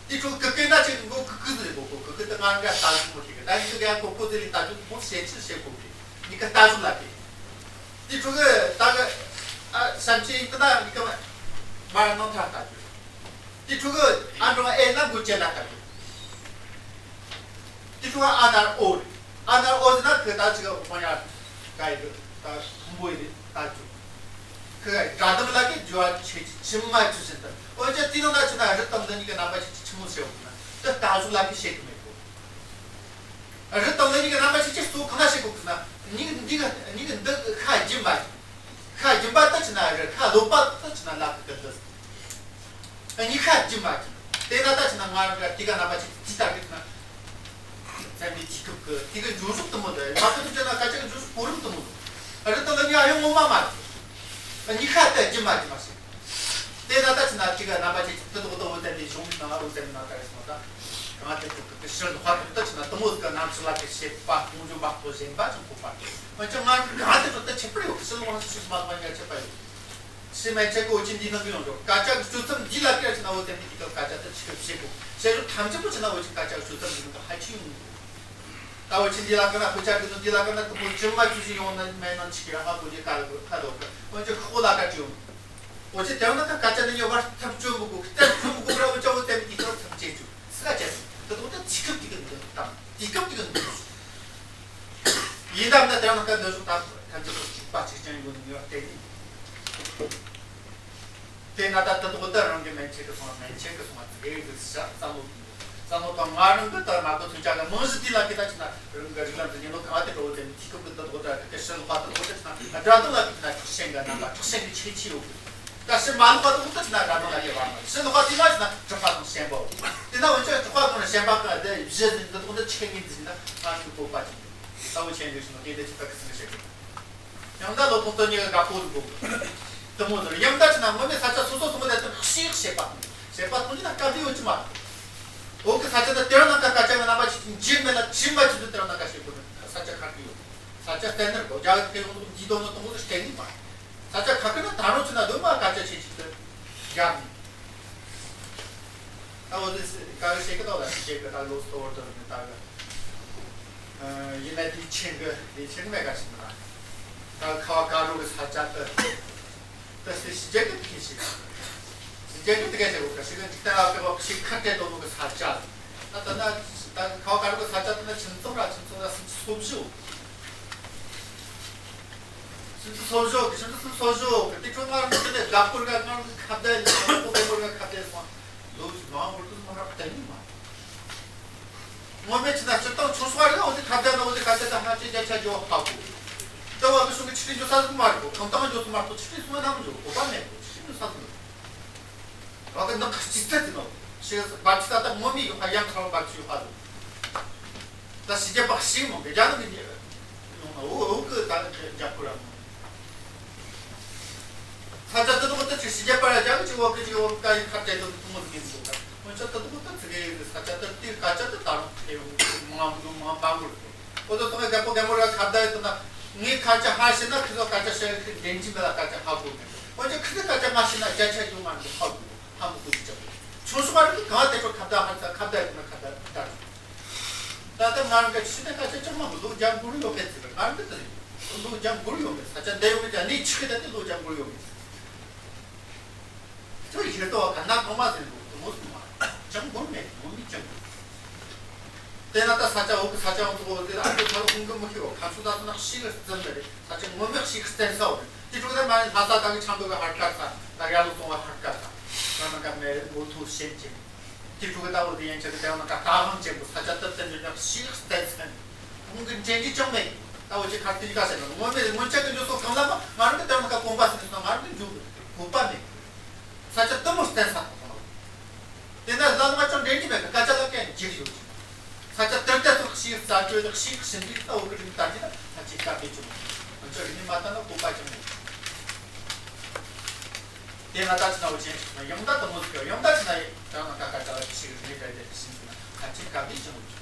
དེ་ཁྲོད་ཀི་ཀི་ན་ཆེ་གི་མགོ་ཀི་ཀི་ཟེར་གོ་གོ་ཀི་ཀི་ད་ང་འགའ་ལྟ་རྒྱུ་མོ་ཆེ་གི་ད་ཡིན་གི་ཡ་གོ་གོ་ཟེར་ལི་ལྟ་རྒྱུ་མོ་ཤེ་ཆི་ཤེ་གོ་གི་ནི་ཀ་ལྟ་རྒྱུ་ལ་ཀི། དེ་ཁྲོད་གི་ད་གི་ཨ་སམ་ཆེ་ཡིན་གི་ན་ནི་ཀ་མ་མ་ནང་ཐ་ལྟ་རྒྱུ། དེ་ཕྲུ་གུ་ཨ་འབྲོང་ཨེ་ན་འགོ་ཅན་ལ་ལྟ་དགོས། དེ་ཕྲུ་གུ་ཨ་ན་ཨོ་རེད། ཨ་ན་ཨོ་ཟེར་ན་ཁོས་ད་ཅིག་དཔང་ཡ་ག་ཡི་གི་ད་ཁུང་བོ་ཡི་ད་ཅུ། ཁོས་དགྲ་དམ་ལ་གི་འགྱུར་བ་ཆེ་ཆི་མ་ཆུ་ཟིན་ད། འོན་ཀྱང་དེ་ནང་ད་ཆུ་ན་རི་དམ་འདི་གཉིས་ཀྱི་རྣམ་པ་ཆེ་ཆི་ཆི་མོ་ཟེར་བ་ན་དེ་ལྟ་ཟུག་ལ་གི་བཤད་གི་མེད་གོ། རི་དམ་འདི་གཉིས་ཀྱི་རྣམ་པ་ཆེ་ཆི་གཙོ་གང་ན་བཤད་གོ་གི་ན་གཉིས་གི་འདི་གི་གཉིས་གི་འདི་ཁ་རྒྱུན་པ། ཁ་རྒྱུན་པ་ད་ཆི་ན་རི་ཁ་ལོག་པ་ད་ཆི་ན་ལ་གི་གི་འདི། གཉིས་ཁ་རྒྱུ་མ་རྒྱུ། དེ་ན་ད་ཕྱི་ན་ང་རང་ག་དེ་ག་རྣམ་པ་ཅིག་ཅི་ལྟར་གི་ན། ཚན་རིག་དུས་སྐབས་ཀྱི་དེ་ག་འགྱུར་ཟུག་དུ་མོ་འདི་མ་གི་ཐུག་ཅེ་ན་སྐད་ཆ་གི་འགྱུར་ཟུག་གོ་རིམ་དུ་མོ་འདི། རི་དང་ལ་ཉ་ཡོང་ངོ་མ་མ་རེད། གཉིས་ཁ་ལྟ་རྒྱུ་མ་རྒྱུ་མ་ཞིག་དེ་ན་ད་ཕྱི་ན་དེ་ག་རྣམ་པ་ཅིག་དུ་དོག་དོག་བོ་དེ་འདི་གཞུང་ལུགས་ནང་ཨ་རུ་ཟེར་ན་ད་རེས་མ་ད། གང་དེ་ཐུག་གི་ཕྱིར་ལ་ཧ་ཐུག་ད་ཕྱི་ན་དུ་མོ་གི་རྣམ་ཚུལ་ལ་གི་བཤད་པ་གཏོང་རྒྱུ་མ་གཏོགས་གཞན་པ་ཅང་གོ་པ་རེད། འོན་ཀྱང་ང་གང་དེ་ཐུག་ད་ཁྱད་པར་ཡོད་གི་ཕྱི་ལ་ང་ཚོ་ཕྱི་མ་ལ་ང་ཁྱད་པར་ཡོད། ཕྱི་མ་ཆེ་གོ་ཅི་འདི་ནང་གི་ཡོང་འགྲོ་སྐད་ཆ་གི་སྤྱོད་ཚུལ་འདི་ལ་སྐད་ཆ་ན་འོ་དེ་འདི་གི་སྐད་ཆ་དེ་ཆི་གི་བཤད་གོ་བཤད་རུ་ཐམས་ཅད་པོ་ཆི་ན་འོ་ཅི་སྐད་ཆ་གི་སྤྱོད་ཚུལ་འདི་ནང་གི་ཧ་ཅི་ཡོང་གི། ད་འོ་ཅི་འདི་ལ་ཀ་ན་ཁོ་ཆ་གི་ནོ་འདི་ལ་ཀ་ན་དུ་མོ་ཅི་མ་ཅི་ཞིག་ཡོང་ན་མེད་ན་ཆི་གི་ཧ་གོ་ཅི་ཀ་ལ་གོ་ཁ་ལོ་ཀ་འོ་ཅི་ཁོ་ལ་ཀ་ཅི་ཡོང་། འོ་ཅི་དེ་ན་ཀ་སྐད་ཆ་འདི་ཉོ་བར་ཐབས་སྤྱོད་མི་དགོ་ཐབས་སྤྱོད་མི་དགོ་ར་འོ་ཅི་འོ་དེ་འདི་ཐབས་ཐབས་ཅེ་ཅུ་སྐད་ཆ་དེ་དུ་དེ་ཆི་ཁབ་དེ་གི་འདི་དང་དེ་སྐབས་དེ་གི་འདི། ཡིན་ད་མིན་ད་དེ་རང་ལ་ཀ་འདོད་ཤོག་ད་ཐམས་ཅད་པོ་གཅིག་པ་གཅིག་རྐྱང་ཡིན་དགོས་ནི་ཡོད་དེ་ནི། དེ་ན་ད་ད་དུ་ད་རང་གི་མན་ཆད་ཀྱི་སོང་བ་མན་ཆད་ཀྱི་སོང་བ་ཙི་གེ་གི་ཤ་བསམ་བློ་བསམ་བློ་དང་ང་རང་གི་ད་མ་གོ་ཚུན་ཆད་ཀྱི་རྨང་གཞི་དེ་ལ་གི་ད་ཅི་ན་རང་གི་རིགས་ལམ་དུ་ཉིན་ལོ་གང་དེ་འགྲོ་བོ་དེ་ནི་དེ་སྐབས་ཀྱི་ད་དུ་ད་གི་ཤི་ལོ་པ་ད་དུ་ད་ཅི་ན་དགྲ་དང་ལ་གི་ད་ཁྲག་ཤིང་གི་རྣམ་པ་ཁྲག་ཤིང་གི་ཁྱད་ཆོས་ཡོད་གི། ད་ཕྱིར་མ་ལོག་པ་དུ་ད་ཕྱིར་ན་དགྲ་དང་ལ་དབྱེ་བ་མ་ཕྱིར་ལོག་པ་དེ་ན་ཕྱིན་ན་གྲགས་པ་དང་ཞེན་པའོ། དེ་ན་འོན་ཀྱང་གྲགས་པ་དང་ཞེན་པ་ཀ་དེ་བཞི་ཟིན་འདི་དག་འདི་ཆི་ངེས་འཛིན་ན་ང་ཚོའི་བོད་པ་ཅིག་ཡིན། ས་བོ་ཆེན་འདི་ཞིག་ན་དེ་འདི་ཅི་ལྟར་གི་སྲིད་བཤད་དགོས། ཡང་ད་ལོ་ཐོག་ཏུ་ཉེ་ག་དགའ་པོ་འདུག་དེ་མོ་ཟེར་ཡང་ད་ཕྱིན་ན་ངོ་མའི་ས་ཆ་སོ་སོ་སོ་མོ་དེ་ལྟར་ཤེས་བྱེད་པ་དང་བྱེད་པ་ཐོན་གྱི་ན་སྐབས་དེ་ཡོད་ཀྱི་མ་རེད། འོག་གི་ས་ཆ་དེ་དེར་ནང་ཀ་སྐད་ཆ་ཡང་རྣམ་པ་ཅིག་འཇིག་མེད་ལ་ཇི་མ་ཇི་བདུན་དེར་ནང་ཀ་ཤེས་དགོས་ནི་ས་ཆ་ཁ་ཁ་ཡོད། ས་ཆ་བསྟན་ནི་རེད་དོ། རྒྱ་གི་ཡོང་འདུག་འདི་དོན་ནི་དང་པོ་དེ་བསྟན་གྱི་མ་རེད། ས་ཆ་ཁ་ཁ་ན་ད་རུང་ཕྱིན་ན་སྡོད་མ་སྐད་ཆ་ཆེ་ཆེ་དེ་རྒྱག་ནི། ད་འོ་དེ་ཀ་གི་ཤེས་ཀི་ཏོག་ལ་ཤེས་ཀི་ད་ལོ་སྟོར་དོ་ནི་ད་གི་ཡིན་ན་དེའི་ཆེན་གི་དེའི་ཆེན་གི་མེད་ག་ཞིག་མིན་ན། ད་ཁ་བ་ཀ་རུ་གི་ས་ཆ་དེ་ད་སི་ཞི་རྒྱ་གི་དེ་ཤེས་ཞི་རྒྱ་གི་དེ་ག་ཞེས་གོ་ག་ཞིག་གི་འཇིག་རྟེན་ལ་ཕེབས་པ་ཞིག་ཁ་བྲལ་དོ་ནུ་གི་ས་ཆ་ད་ད་ན་ད་ཁ་བ་ཀ་རུ་གི་ས་ཆ་དེ་ན་ཁྱིམ་ཚང་ར་ཁྱིམ་ཚང་ར་སུམ་ཅུ་སོ་བཞི་ཡོད། ཁྱིམ་ཚང་སོ་བཞི་ཡོད་གི་ཁྱིམ་ཚང་སོ་བཞི་ཡོད་གི་དེ་ཁྱོད་ང་རང་དེ་ནས་དགའ་པོ་ར་ང་རང་གི་ཁ་བརྡ་ཡིན་ལ་ཁོ་བེ་མོ་ར་ཁ་བརྡ་ཡིན་སོང་། ལོ་ཞིག་མང་པོར་དུ་མ་རག་གཏན་ནས་མ། ངོ་མས་ཕྱི་ན་སྤྱིར་བཏང་ཆུང་ཤོས་རེད། འོ་དེ་ཁ་བརྡ་ན་འོ་དེ་ཁ་བརྡ་ད་ཧ་ཅང་བརྒྱ་ཆ་བརྒྱ་ཧ་གོ། ལྟ་བ་གི་གཞུང་གི་ཆི་ལི་འཇོག་ས་ཟིག་མ་རེད་གོ། གང་དང་འཇོག་ས་མ་རེད་གོ། ཆི་ལི་སོང་ན་མི་འཇོག་གོ་པ་མེད་གོ། ཆི་ལི་འཇོག་ས་ཟིག་མ་རེད། ར་གི་ནག་གི་སྤྱི་ཚད་དེ་ནོ། ཤེས་བར་ཆི་ད་ད་ངོ་མས་ཡོད་ཧ་ཡང་ཁ་བ་བར་ཆི་ཡོད་ཧ་ལོ། ད་ཕྱི་རྒྱལ་པ་ཞིག་མོ་གི་རྒྱ་ནག་གི་ཉེ་ཡོང་ན་འོ་འོ་གི་ད་ནི་རྒྱ་ཁོ་ར་མོ། ས་ཆ་དེ་དག་ཏུ་ཅིག་ཕྱི་རྒྱལ་པ་ར་རྒྱ་གི་ཅིག་འོ་གི་ཅིག་འོ་གི་ཀ་ཡི་ཁ་བྲལ་དུ་ཐུང་མོ་ཟིག་ཡིན་འདུག་ད་སྔོན་ཆད་དེ་དག་ཏུ་ཚིག་གི་ཡོད་ས་ཆ་དེ་དེ་སྐད་ཆ་དེ་ད་རུང་ཐེ་ཡོང་མང་མང་མང་མང་གོ་རེད། འོ་དེ་ཚོ་ངས་རྒད་པོ་རྒན་མོ་ར་ཁ་བརྡ་ཡོད་དུ་ན་ངས་ཁ་ཆ་ཧ་ཤེས་ན་ཁི་ཚོ་སྐད་ཆ་བཤད་ཁི་འདྲེན་གྱི་མེད་ལ་སྐད་ཆ་ཧ་གོ་མེད། འོན་ཀྱང་ཁི་ཚོ་སྐད་ཆ་ང་ཤེས་ན་བརྒྱ་ཆ་ཡོད་མ་རེད་ཧ་གོ་ཧ་མི་གོ་གི་ཅག་ཆུང་ཤོས་མ་རེད་གང་དེ་ཚོ་ཁ་བརྡ་ཧ་ས་ཁ་བརྡ་ཡོད་ན་ཁ་བརྡ་ད། ད་ལྟ་ང་རང་གི་ཕྱི་ནས་སྐད་ཆ་ཅང་མང་གི་ལོ་བརྒྱ་འགོར་ཡོད་མེད་ཟེར་ང་རང་གི་ད་ལོ་བརྒྱ་འགོར་ཡོད་མེད་ས་ཆ་འདི་ཡོད་མེད་ཀྱང་ནི་ཆི་གི་ད་ནི་ལོ་བརྒྱ་འགོར་ཡོད་མེད་ཟེར། ཁྱོད་ཡིར་དོ་ག་ན་གོང་མ་ཟེར་འདུག་དུ་མོ་སུ་མ་ཅང་འགོར་མེད་ངོ་མི་ཅང་འགོར། དེ་ན་ད་ས་ཆ་འོག་གི་ས་ཆ་འོག་ཏུ་འོག་དེ་ཨ་ཁུ་ཐ་ལོ་ཁུང་གི་མི་ཤི་བ་ཁ་ཚུ་ད་ན་ཤི་གི་ཙམ་མེད་རེད། ས་ཆ་ངོ་མི་ཤི་གི་བཙན་ས་འོག་དེ་ཕྲུ་གུ་ད་མ་ནི་ལྷ་ས་ད་གི་ཆང་འདོད་གི་ཧར་ཀ་ས་ད་ཡ་ལོ་སོང་བ་ཧར་ཀ་ས་ད་ན་ག་མེད་མོ་ཐུ་ཤེན་ཅིང་། དེ་ཕྲུ་གུ་ལྟ་བུ་དེ་ཡན་ཆད་དུ་དེ་བ་ན་ཀ་ལྟ་སྒང་ཅན་པོ་ས་ཆ་ཏབ་ཏན་ཡོད་ན་ཤིག་བསྟན་སེམས་ཁོང་གི་འདྲེན་གྱི་ཅང་མེད། ལྟ་བུ་ཅིག་ཁ་ཏི་ཀ་ཟེར་ན་ངོ་མེད་སྔོན་ཆད་ཀྱི་འཇུག་སོགས་གང་ལ་མ་ང་རང་གི་དེ་བ་ན་ཀ་གོམ་པ་ཟིན་སོང་ང་རང་གི་འཇུག་གོ་པ་མེད། ས་ཆ་ལྟ་མོ་བསྟན་ས་དང་དེ་ན་ལ་ལ་མ་ཅང་འདྲེན་གྱི་མེད་ཀ་སྐད་ཆ་ལ་ཀྱང་འཇིག་ཡོད་ཀྱི། ས་ཆ་ཏར་ཏར་སོགས་ཤིག་རྩ་སྤྲོད་ལ་ཤིག་ཞིམ་པའི་ལྟ་བུ་གི་རིགས་ལྟ་རྒྱུ་ན་ས་ཆའི་སྐད་པའི་ཅུང་ང་ཚོ་རིག་གནས་མ་ལྟ་ན་གོ་པ་ཅང་མེད། དེ་ང་ད་ཕྱི་ན་འུ་ཅན་ཞིག་ན་ཡང་ད་དུ་མོ་ཟིག་ཡང་ད་ཕྱི་ན་ཡང་ད་ང་ད་ཀ་ཀ་ལ་ཞིག་རེ་རེ་རེ་ཞིག་ན་ཁ་ཆེ་ཀ་བི་ཅང་འུ་ཅན།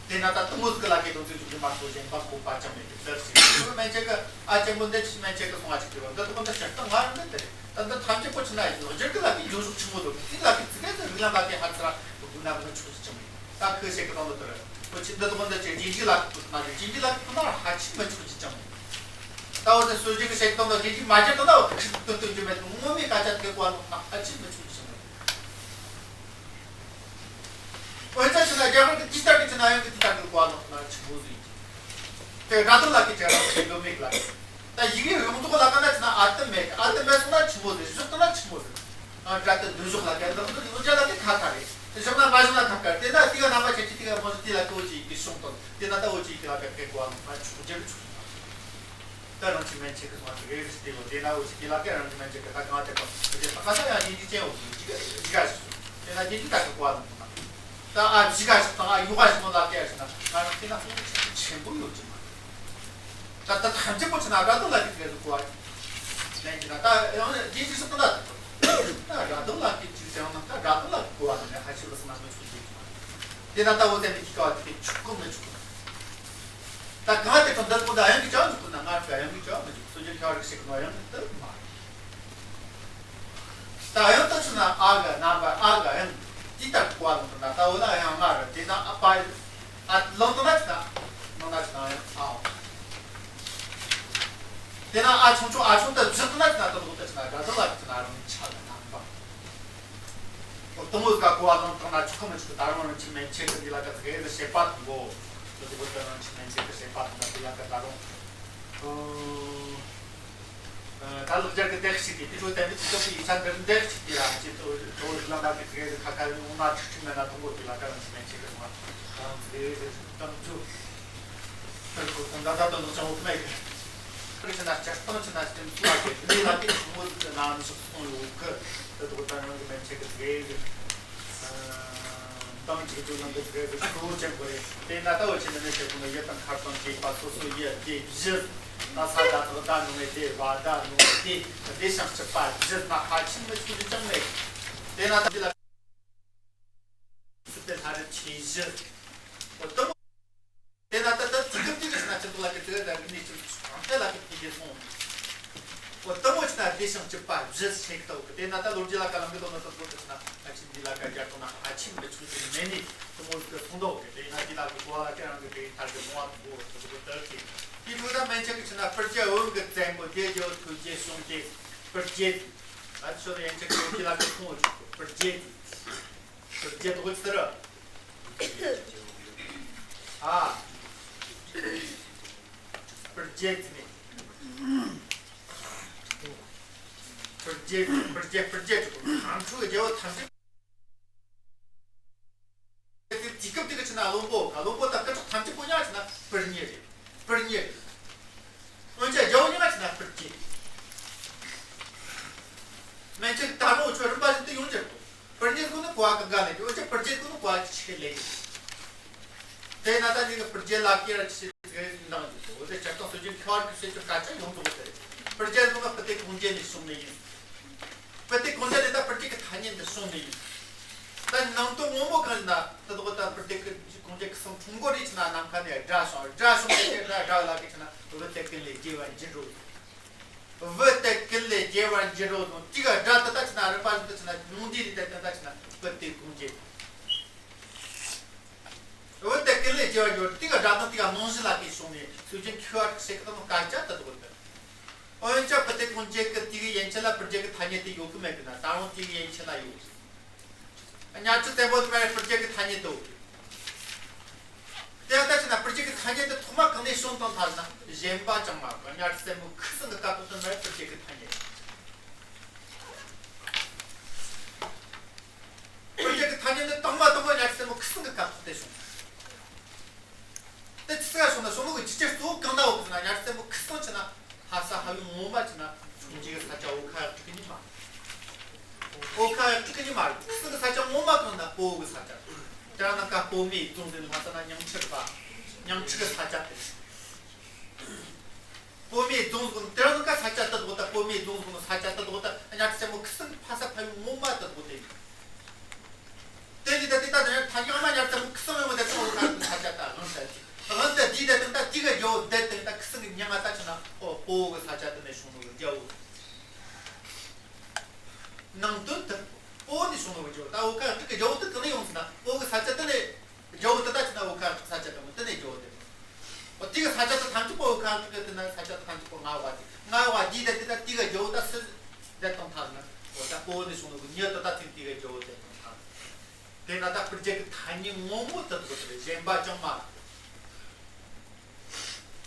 དེ་ན་ད་དུ་མོ་ཟིག་ལ་ཀེ་དུ་ཚུ་ཅུ་མ་སོ་ཅན་པ་ཁོ་པ་ཅང་མེད་དེ་ཟེར་ཞིག་ན་མན་ཆད་ཀ་ཨ་ཅན་པོ་འདི་ཅི་མན་ཆད་ཀ་སོང་ཨ་ཅིག་དེ་བ་འདི་དུ་གོ་འདི་ཞིག་ད་ང་རང་འདི་དེ་རེད། ད་འདི་ཐམས་ཅད་པོ་ཕྱི་ན་ཡོད་ལོ་རྒྱུར་གི་ལ་ཀེ་འཇོག་ཞུགས་ཆི་མོ་དུ་དེ་ལ་ཀེ་ཙི་གེ་ཙི་རིགས་ལ་ལ་ཀེ་ཧ་ཚ་ར་དུ་གུ་ན་མི་ཆོག་ཅང་མེད། ད་ཁོས་བཤད་ཀྱི་དང་དུ་དུ་རེད། ཁོ་ཅི་འདི་དགོན་དུ་ཅི་རྗེས་འཇུག་ལ་ཁོ་ན་རེད། རྗེས་འཇུག་ལ་ཁོ་ན་ཧ་ཅི་མི་ཆོག་ཅི་ཅང་མེད། ད་འོ་དེ་སྲོལ་རྒྱུན་གྱི་བཤད་ཀྱི་དང་དུ་རྗེས་འཇུག་མ་བརྒྱབ་དང་ད་འོ་ཁྲི་སྟོན་སྟོན་རྒྱུ་མེད། ངོ་མའི་སྐད་ཆ་དེ་གོ་ལོག་ན་ཧ་ཅི་མི་ཆོག་ཅི་ཅང་མེད། འོན་ཀྱང་ཕྱི་ན་རྒྱ་གར་གྱི་དེ་ལྟར་གྱི་ཕྱི་ན་ཡང་གི་དེ་ལྟར་གྱི་གོ་ལོག་ན་ཆི་མོ་ཟིག་ཡིན་གྱི། དེ་དགྲ་དོ་ལ་ཀི་ཅི་ར་ཆེ་ལོ་མིག་ལ། ད་ཡིག་ཡོད་ཡོང་དུ་ལ་ཀ་ན་ཅི་ན་ཨ་ཏི་མེད་ཨ་ཏི་མེད་སོང་ན་ཆི་མོ་ཟེར་བཞག་ཏུ་ན་ཆི་མོ་ཟེར། ཨ་དྲ་ཏི་འདོན་ཞོག་ལ་ཀ་ལག་འདོན་འོ་ཅག་ལ་ཏི་ཁ་ཁ་རེད། བཞག་ན་མ་བཞག་ན་ཁ་ཁ་དེ་ན་ཏི་ག་ན་མ་ཆེ་ཆེ་ཏི་ག་མོ་ཟེར་ཏི་ལ་ཀི་འོ་ཅི་ཡིག་གི་ཤོང་དང་དེ་ན་ད་འོ་ཅི་ཡིག་གི་ལ་ཀ་ཀེ་གོ་ཨ་ལོང་ན་ཆུ་ཇེ་རུ་ཆུ། ད་རང་ཆི་མན་ཆེ་གི་སོང་ཏི་རེ་རེ་ཏི་ལོ་དེ་ན་འོ་ཅི་ཏི་ལ་ཀ་རང་ཆི་མན་ཆེ་གི་ད་གང་ཏེ་གོ་དེ་ད་ཁ་ས་ཡང་ཡིན་གྱི་ཅན་འོ་ཅི་ག་ཅི་ག་ཞིག་དེ་ན་ཡིན་གྱི་ད་ཀི་གོ་ཨ་ལོང་ན། ད་ཨ་ཇི་ག་ཞིག་དང་ཨ་ཡུ་ག་ཞིག་མོ་ལ་ཀེ་ཞིག་ན་ང་རང་ཏི་ན་ཧོང་ཆེན་པོ་ཡོད་ཀྱི་མ་རེད། ད་ད་ཐམས་ཅད་པོ་ཕྱི་ན་དགྲ་དོ་ལ་ཀི་ཀི་ཟེར་གོ་བ་ལེན་གྱི་ན་ད་ཡང་རྗེས་ཀྱི་སོགས་ད་ད་དགྲ་དོ་ལ་ཀི་ཅིག་ཟེར་ན་ད་དགྲ་དོ་ལ་ཀི་གོ་བ་ནི་ཧ་ཤི་བ་སོང་ན་མི་ཆོག་ཅིག་མ་རེད། དེ་ན་ད་འོ་དེ་མི་ཀི་ཀ་བ་དེ་ཆུག་གོ་མི་ཆུག་གོ། ད་གང་དེ་ཚོ་འདིར་གོ་ད་ཡང་གི་ཅང་ཆུག་གོ་ན་ང་ག་ཡང་གི་ཅང་མི་ཆུག་སོ་ཇི་ཁ་རིག་ཤིག་ནོ་ཡང་གི་དེ་མ་རེད། ད་ཡང་ད་ཆུ་ན་ཨ་ག་རྣམ་པ་ཨ་ག་ཡང་དེ་ལྟར་གོ་བ་ལོང་དུ་ན་ད་འོ་ལ་ཡང་ང་ར་དེ་ན་ཨ་པ་ཨ་ལོང་དུ་ན་ཆུ་ན་ནང་ན་ཆུ་ན་ཡང་ཨ་འོ། དེ་ན་ཨ་ཆུང་ཆུང་ཨ་ཆུང་ད་བཞག་དུ་ན་ཆུ་ན་ད་ལོ་ད་ཆུ་ན་ད་ད་ལ་ཆུ་ན་རང་ཆ་ལ་རྣམ་པ། འོ་དུ་མོ་ག་གོ་བ་ལོང་དང་ན་ཆུ་ཁ་མ་ཆུ་ད་རང་རང་ཆུ་མེན་ཆེ་གི་དེ་ལ་ག་ཚ་གེ་ཟེར་བྱེད་པ་དང་གོ། དུ་དུ་གོ་ད་རང་ཆུ་མེན་ཆེ་གི་བྱེད་པ་དང་ད་དེ་ལ་ག་ད་རང་། ད་ལག་སྦྱར་གྱི་བརྡེག་ཅིག་གིས་དེ་ཚོ་བསྟན་པའི་སྤྱི་ཚོགས་ཀྱི་ཡིག་ཆ་འདིར་བརྡེག་ཅིག་གིས་ར་ཅིག་ཏུ་ཏུ་ལ་མ་གི་ཚིག་གི་ཁ་ཁ་ཡོང་ན་ཁྲིག་ཁྲིག་མེད་ན་དུང་གོ་དེ་ལ་ཀ་རང་ཅི་མེད་ཅིག་གི་སོང་ང་ཚིག་གི་གཏམ་རྒྱུ་ཏུ་ཏུ་ཏུ་ད་ད་ཏུ་ཏུ་ཅང་འོག་མེད་གི་ཁྲིག་ཆེ་ན་སྤྱིར་བཏང་ཆེ་ན་སྟེང་ཚུལ་ལ་གི་ལས་ལ་དེ་ཆུང་ངུ་ཟིག་ན་མི་ཞིག་སོང་ཡོད་གི་ཏུ་ཏུ་ད་རང་གི་མེད་ཅིག་གི་ཚིག་གི་དང་འཇིག་རྟེན་ནང་གི་དགེ་བའི་གཙོ་བོ་ཅན་པོ་རེད། དེ་ན་ད་འུ་ཆེ་ནི་ནི་ཆེ་གོ་ནི་ཡུལ་དང་མཁར་དང་བཅས་པ་སོ་སོ་ཡི་སྡེ་བཞི། ད་ས་ད་ཐོག་ད་ནུ་མེ་སྡེ་བ་ད་ནུ་མེ་སྡེ་སྡེ་ཞིང་སྐྱིད་པ་བཞི་ན་ཕལ་ཆེར་མི་ཆུང་ཞིག་ཀྱང་མེད། དེ་ན་ད་འདི་ལ་སྲིད་པའི་ལྷ་རིས་ཆེ་བཞི། འོ་དུ་མོ། དེ་ན་ད་ལྟ་དུས་སྐབས་དེ་གི་ཕྱི་ན་ཁྱེད་ཚོ་ལ་གི་དེ་ད་གི་གནས་ཚུལ་གང་ཐད་ལ་གི་དེ་གི་སོང་། འོ་དུ་མོ་ཕྱི་ན་བདེ་ཞིང་སྐྱིད་པ་བཞི་ཞིག་ཏུ་གི་དེ་ན་ད་ལོ་རྒྱུས་ལ་ག་ལམ་གི་དོ་ན་ད་བོ་དུ་ཕྱི་ན་ཕལ་ཆེར་འདི་ལ་ག་རྒྱ་གོ་ན་ཕལ་ཆེར་མི་ཆུང་ཞིག་མེད་ནི་དུ་མོ་གི་སོང་དོ་གི་དེ་ན་འདི་ལ་གི་གོ་ལ་ག་རང་གི་དེ་ཐར་གི་མོ་བ་དུ་བོ་དུ་གི་དར་གི་དེ་ཐུ་ད་མན་ཆད་གི་ཕྱི་ན་སྤུར་རྒྱལ་འོན་གི་བཙན་པོ་རྒྱལ་རྒྱལ་ཐུ་རྒྱལ་གཤོང་རྒྱལ་སྤུར་རྒྱལ། ད་ཆོ་ཡན་ཆད་གི་ལོ་རྒྱུས་ལ་གི་སོང་བ་ཅིག་སྤུར་རྒྱལ། སྤུར་རྒྱལ་དུ་ཚུར། ཨ། སྤུར་རྒྱལ་དེ་ནས། སྤུར་རྒྱལ་སྤུར་རྒྱལ་སྤུར་རྒྱལ་དུ་ཁམས་ཕྲུག་རྒྱལ་བོ་ཐམས་ཅད། དེ་དུས་སྐབས་དེ་གི་ཕྱི་ན་བློན་པོ་ག་བློན་པོ་དང་སྐུ་དྲག་ཐམས་ཅད་པོ་ཉག་ཕྱི་ན་སྤུར་རྒྱལ་རེད། སྤུར་རྒྱལ་རེད། འོན་ཀྱང་རྒྱལ་བོ་ཉག་ཕྱི་ན་སྤུར་རྒྱལ། མན་ཆད་ད་རུང་ཁྱོད་རིམ་པ་བཞིན་དུ་ཡོང་རྒྱུ་རེད། སྤུར་རྒྱལ་ཀུན་ནི་གོ་བ་གི་འགའ་ལས་ཀྱི་འོན་ཀྱང་སྤུར་རྒྱལ་ཀུན་ནི་གོ་བ་ཆེ་ལས་ཀྱི། དེ་ན་ད་ནི་གི་སྤུར་རྒྱལ་ལ་སྐྱེ་ར་ཆེ་ཟེར་འདང་གི་འོ་དེ་ཆ་ཚང་སྲོལ་རྒྱུན་ཁྱོད་ཀྱི་བཤད་རྒྱུ་སྐད་ཆ་ཡོང་འདུག་ཟེར། སྤུར་རྒྱལ་ཀུན་ནི་སྤུ་ཏི་གུང་རྒྱལ་ནས་བྱུང་ནི་ཡིན། སྤུ་ཏི་གུང་རྒྱལ་ནས་ད་སྤུར་རྒྱལ་གི་ཐ་སྙད་འདི་བྱུང་ནི་ཡིན། ད་ནང་དོན་ངོ་མ་གང་ཡིན་ན་དེ་དག་ད་སྤུར་རྒྱལ་གི་གུང་རྒྱལ་གི་སང་ཁྲོམ་སྐོར་རེ་ཆེ་ན་ནམ་མཁའ་ནས་སྒྲ་བྱུང་སྒྲ་བྱུང་ནས་དེ་སྒྲ་སྒྲ་ལ་གི་ཆེ་ན་བུ་དེ་ཀུན་ལས་རྒྱལ་བར་འགྱུར་རོ། བུ་དེ་ཀུན་ལས་རྒྱལ་བར་འགྱུར་རོ་དང་དེ་ག་སྒྲ་དེ་ད་ཆེ་ན་རིམ་པ་བཞིན་དུ་ཆེ་ན་ཉུང་འདི་རེ་དེ་དེ་ད་ཆེ་ན་སྤུ་ཏི་གུང་རྒྱལ། བུ་དེ་ཀུན་ལས་རྒྱལ་བར་འགྱུར་དེ་ག་སྒྲ་དང་དེ་ག་རྨང་གཞི་ལ་གི་བྱུང་ནས་སྲོལ་རྒྱུན་ཁྱོད་བཤད་གི་དང་སྐད་ཆ་དེ་དག་དེ། འོན་ཀྱང་སྤུ་ཏི་གུང་རྒྱལ་གི་དེ་གི་ཡན་ཆད་ལ་སྤུར་རྒྱལ་གི་ཐ་སྙད་དེ་ཡོད་གི་མེད་གི་ན་ད་རུང་དེ་གི་ཡན་ཆད་ལ་ཡོད། གཉའ་ཁྲི་བཙན་པོ་དེ་མར་སྤུར་རྒྱལ་གི་ཐ་སྙད་དེ་ཡོད་གི། དེ་ལྟ་ཕྱིན་ན་སྤུར་རྒྱལ་གི་ཐ་སྙད་དེ་ཐོག་མ་གང་ནས་བྱུང་དང་ཐ་ན་གཞན་པ་ཅང་མ་གི་གཉའ་ཁྲི་བཙན་པོ་ཁུ་སིམ་གི་སྐབས་ཐོག་ཏུ་མར་སྤུར་རྒྱལ་གི་ཐ་སྙད། སྤུར་རྒྱལ་གི་ཐ་སྙད་དེ་དང་མ་དང་མ་གཉའ་ཁྲི་བཙན་པོ་ཁུ་སིམ་གི་སྐབས་ཐོག་ཏུ་བྱུང་། དེ་ཆི་ཟིག་ག་སོང་ན་སོང་ལུགས་ཀྱི་ཇི་ཆེར་གཙོ་བོ་གང་ན་འོག་གི་ན་ཉར་སེ་མོ་ཁི་སང་ཆི་ན་ལྷ་ས་ཧ་ཡུ་ངོ་མ་ཆི་ན་ཁྱུང་ཆེ་གི་ས་ཆ་འོ་ཁ་ཡག་ཀྲི་ཀི་ཉི་མ། འོ་ཁ་ཡག་ཀྲི་ཀི་ཉི་མ་རེད། ཁི་སང་གི་ས་ཆ་ངོ་མ་གང་ན་སྤོ་བོ་གི་ས་ཆ་རེད། དེ་རང་ན་ཀ་སྤོ་མེ་རྫོང་ཟེར་ལྷ་ས་ན་ཉང་ཁྲི་རེད་པ། ཉང་ཁྲི་གི་ས་ཆ་དེ། སྤོ་མེ་རྫོང་ཟེར་དེ་རང་ན་ཀ་ས་ཆ་དེ་དགོ་ད་སྤོ་མེ་རྫོང་ཟེར་ས་ཆ་དེ་དགོ་ད་ཉར་སེ་མོ་ཁི་སང་ཕ་ས་ཕ་ཡུ་ངོ་མ་དེ་དགོ་དེ། དེ་ལས་ད་དེ་ད་དེ་ཐ་སྙད་མ་ཉར་ཙམ་ཁི་སང་ཡོང་བ་དེ་ཚོ་ཁ་ཁ་ཆ་ད་ལང་ད་ཅི་ལང་ད་དེ་ད་དེ་ད་དེ་ག་རྒྱ་བོ་དེ་དེ་ད་ཁི་སང་གི་ཉང་ང་ད་ཆ་ན་ཨོ་སྤོ་བོ་གི་ས་ཆ་དེ་ནས་བྱུང་ནོ་གི་རྒྱ་བོ། ནང་དོན་དེ་སྤོ་བོ་ནས་བྱུང་ནོ་གི་རྒྱ་བོ་ད་འོ་ཁ་ཁ་གི་རྒྱ་བོ་དེ་ག་ནས་ཡོང་ཟེར་ན་སྤོ་བོ་གི་ས་ཆ་དེ་ནས་རྒྱ་བོ་དེ་ད་ཆ་ན་འོ་ཁ་ཁ་ས་ཆ་དེ་མོ་དེ་ནས་རྒྱ་བོ་དེ་མོ། ཨོ་དེ་གི་ས་ཆ་དེ་ཐམས་ཅད་པོ་འོ་ཁ་ཁ་གི་དེ་ན་ས་ཆ་དེ་ཐམས་ཅད་པོ་ང་བ་དེ་ང་བ་དེ་ད་དེ་ད་དེ་ག་རྒྱ་བོ་ད་སི་དེ་དང་ཐ་ན་འོ་ད་སྤོ་བོ་ནས་བྱུང་ནོ་གི་ཉི་དེ་ད་ཚིག་དེ་ག་རྒྱ་བོ་དེ་དང་ཐ་ན། དེ་ན་ད་སྤུར་རྒྱལ་གྱི་ཐ་སྙད་ངོ་མ་དེ་དགོ་དེ་རེད། གཞན་པ་ཅང་མ་རེད།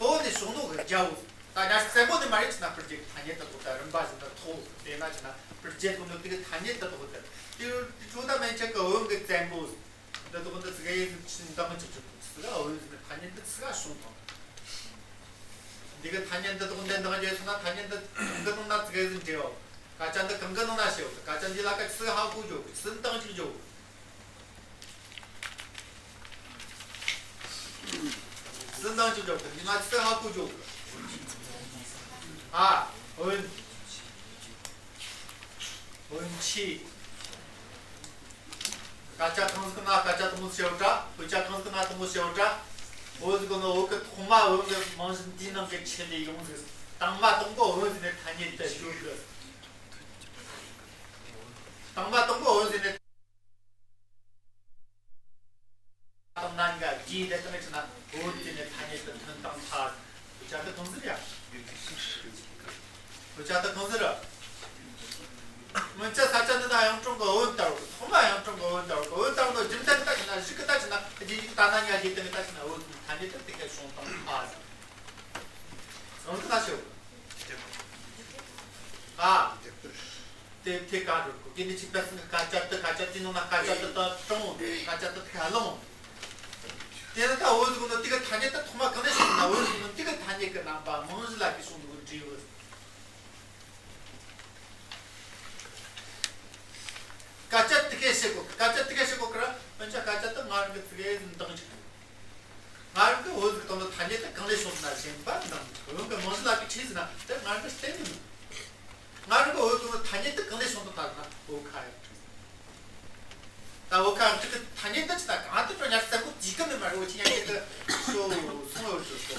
སྤོ་བོ་ནས་བྱུང་ནོ་གི་རྒྱ་བོ། ད་ཉར་སེ་བཙན་པོ་དེ་མ་རེད་ཆི་ན་སྤུར་རྒྱལ་གྱི་ཐ་སྙད་དེ་དགོ་ད་རིམ་པ་བཞིན་དུ་ཐོག་དེ་ན་ཆི་ན་སྤུར་རྒྱལ་དགོ་ནོ་དེ་གི་ཐ་སྙད་དེ་དགོ་དེ་དེ་དེ་ཚོ་ད་མན་ཆད་གི་འོན་གི་བཙན་པོ་འདི་དགོ་འདི་ཚི་ག་ཡེ་ཆི་འདང་ཅི་ཅི་ཚི་ག་འོན་ཟེར་ཐ་སྙད་འདི་ཚི་ག་བྱུང་དང་། འདི་གི་ཐ་སྙད་འདི་དགོ་འདི་འདང་རྒྱས་སོང་ན་ཐ་སྙད་འདི་འདི་ནང་ན་ཚི་ག་ཡེ་འབྲེལ་བ། སྐད་ཆ་འདི་གང་གི་ནང་ན་བཤད་འོ། སྐད་ཆ་འདི་ལ་ཀ་ཚི་ག་ཧ་གོ་འཇོག་གི་ཚི་འདང་ཅི་འཇོག་གི། སུན་དང་ཅི་འཇོག་གི་ཉི་མ་ཚེ་ཧ་གོ་འཇོག་གི། ཨ། འོན། འོན་ཆི། སྐད་ཆ་གང་ཟིག་ན་སྐད་ཆ་དུ་མོ་ཟེར་བ་འདྲ། དཔེ་ཆ་གང་ཟིག་ན་དུ་མོ་ཟེར་བ་འདྲ། འོ་ཟིག་གོ་ནོ་འོ་གི་ཐོག་མ་འོ་གི་རྨང་གཞི་འདི་ནང་གི་ཆེད་ལས་ཡོང་ཟིག་དང་མ་དང་པོ་འོ་ཟིག་ནས་ཐ་སྙད་དེ་བརྗོད་གི། དང་མ་དང་པོ་འོ་ཟིག་ནས། དང་ནང་ག་རྗེས་དེ་དང་ཆ་ན་བོད་དེ་ནས་ཐ་སྙད་དུ་ཐོན་དང་ཐ། བོད་ཆ་དུ་གང་ཟེར་ཡ། བོད་ཆ་དུ་གང་ཟེར། མི་ཚེ་ས་ཆ་འདི་ན་ཡང་ཀྲུང་གི་བོད་ལྟར་བོད་ཐོག་མ་ཡང་ཀྲུང་གི་བོད་ལྟར་བོད་ལྟར་ནོ་རྒྱུ་མཚན་ད་ཆ་ན་གཞི་གི་ད་ཆ་ན་རྗེས་ཀྱི་ད་ན་ཉ་རྗེས་དེ་ནས་ད་ཆ་ན་བོད་ཐ་སྙད་དུ་དེ་ག་བྱུང་དང་ཐ། རང་གི་ད་ཤོད། ཨ། དེ་དེ་ག་རུ་གོ་གི་ནི་ཅི་པ་སང་ཁ་ཅ་ཏི་ཁ་ཅ་ཏི་ནང་ན་ཁ་ཅ་ཏི་ད་ཀྲོང་ཁ་ཅ་ཏི་ཁ་ལོང་། དེ་ནི་ད་འོ་ཟུག་ནི་དེ་ག་ཐ་སྙད་ད་ཐོག་མ་གང་ནས་ཤེས་ན་འོ་ཟུག་ནི་དེ་ག་ཐ་སྙད་ཀྱི་རྣམ་པ་རྨང་གཞི་ལ་གི་གསུང་འདུག་འདྲི་བོ། ཁ་ཅ་ཏི་ཁ་ཤེས་གོ་ཁ་ཅ་ཏི་ཁ་ཤེས་གོ་ཁ་ར་འོན་ཀྱང་ཁ་ཅ་ཏི། ཉིད་དེ་གང་ལས་བྱུང་ན་གཞན་པ་དང་། འོན་ཀྱང་རྨང་གཞི་ལ་ཀི་ཁྲིད་ཟེར་ན་དེ་ང་རང་གི་བསྟན་ནི་མིན། ང་རང་གི་འོད་ཀྱི་ཐ་སྙད་དེ་གང་ལས་བྱུང་དུ་ལྟར་ན་འོད་ཁ་ཡང་ཁྲིད། ད་འོད་ཁ་ཡང་ཁྲིད་ཀྱི་ཐ་སྙད་དེ་ཅི་ད་གང་དུ་འགྲོ་ཉར་བསམ་བློ་དེ་གི་མི་མ་རེད། འོ་ཅི་ཡང་ཁྱེད་ཀྱི་སོ་སོང་ཡོད་ཅོ་སོ།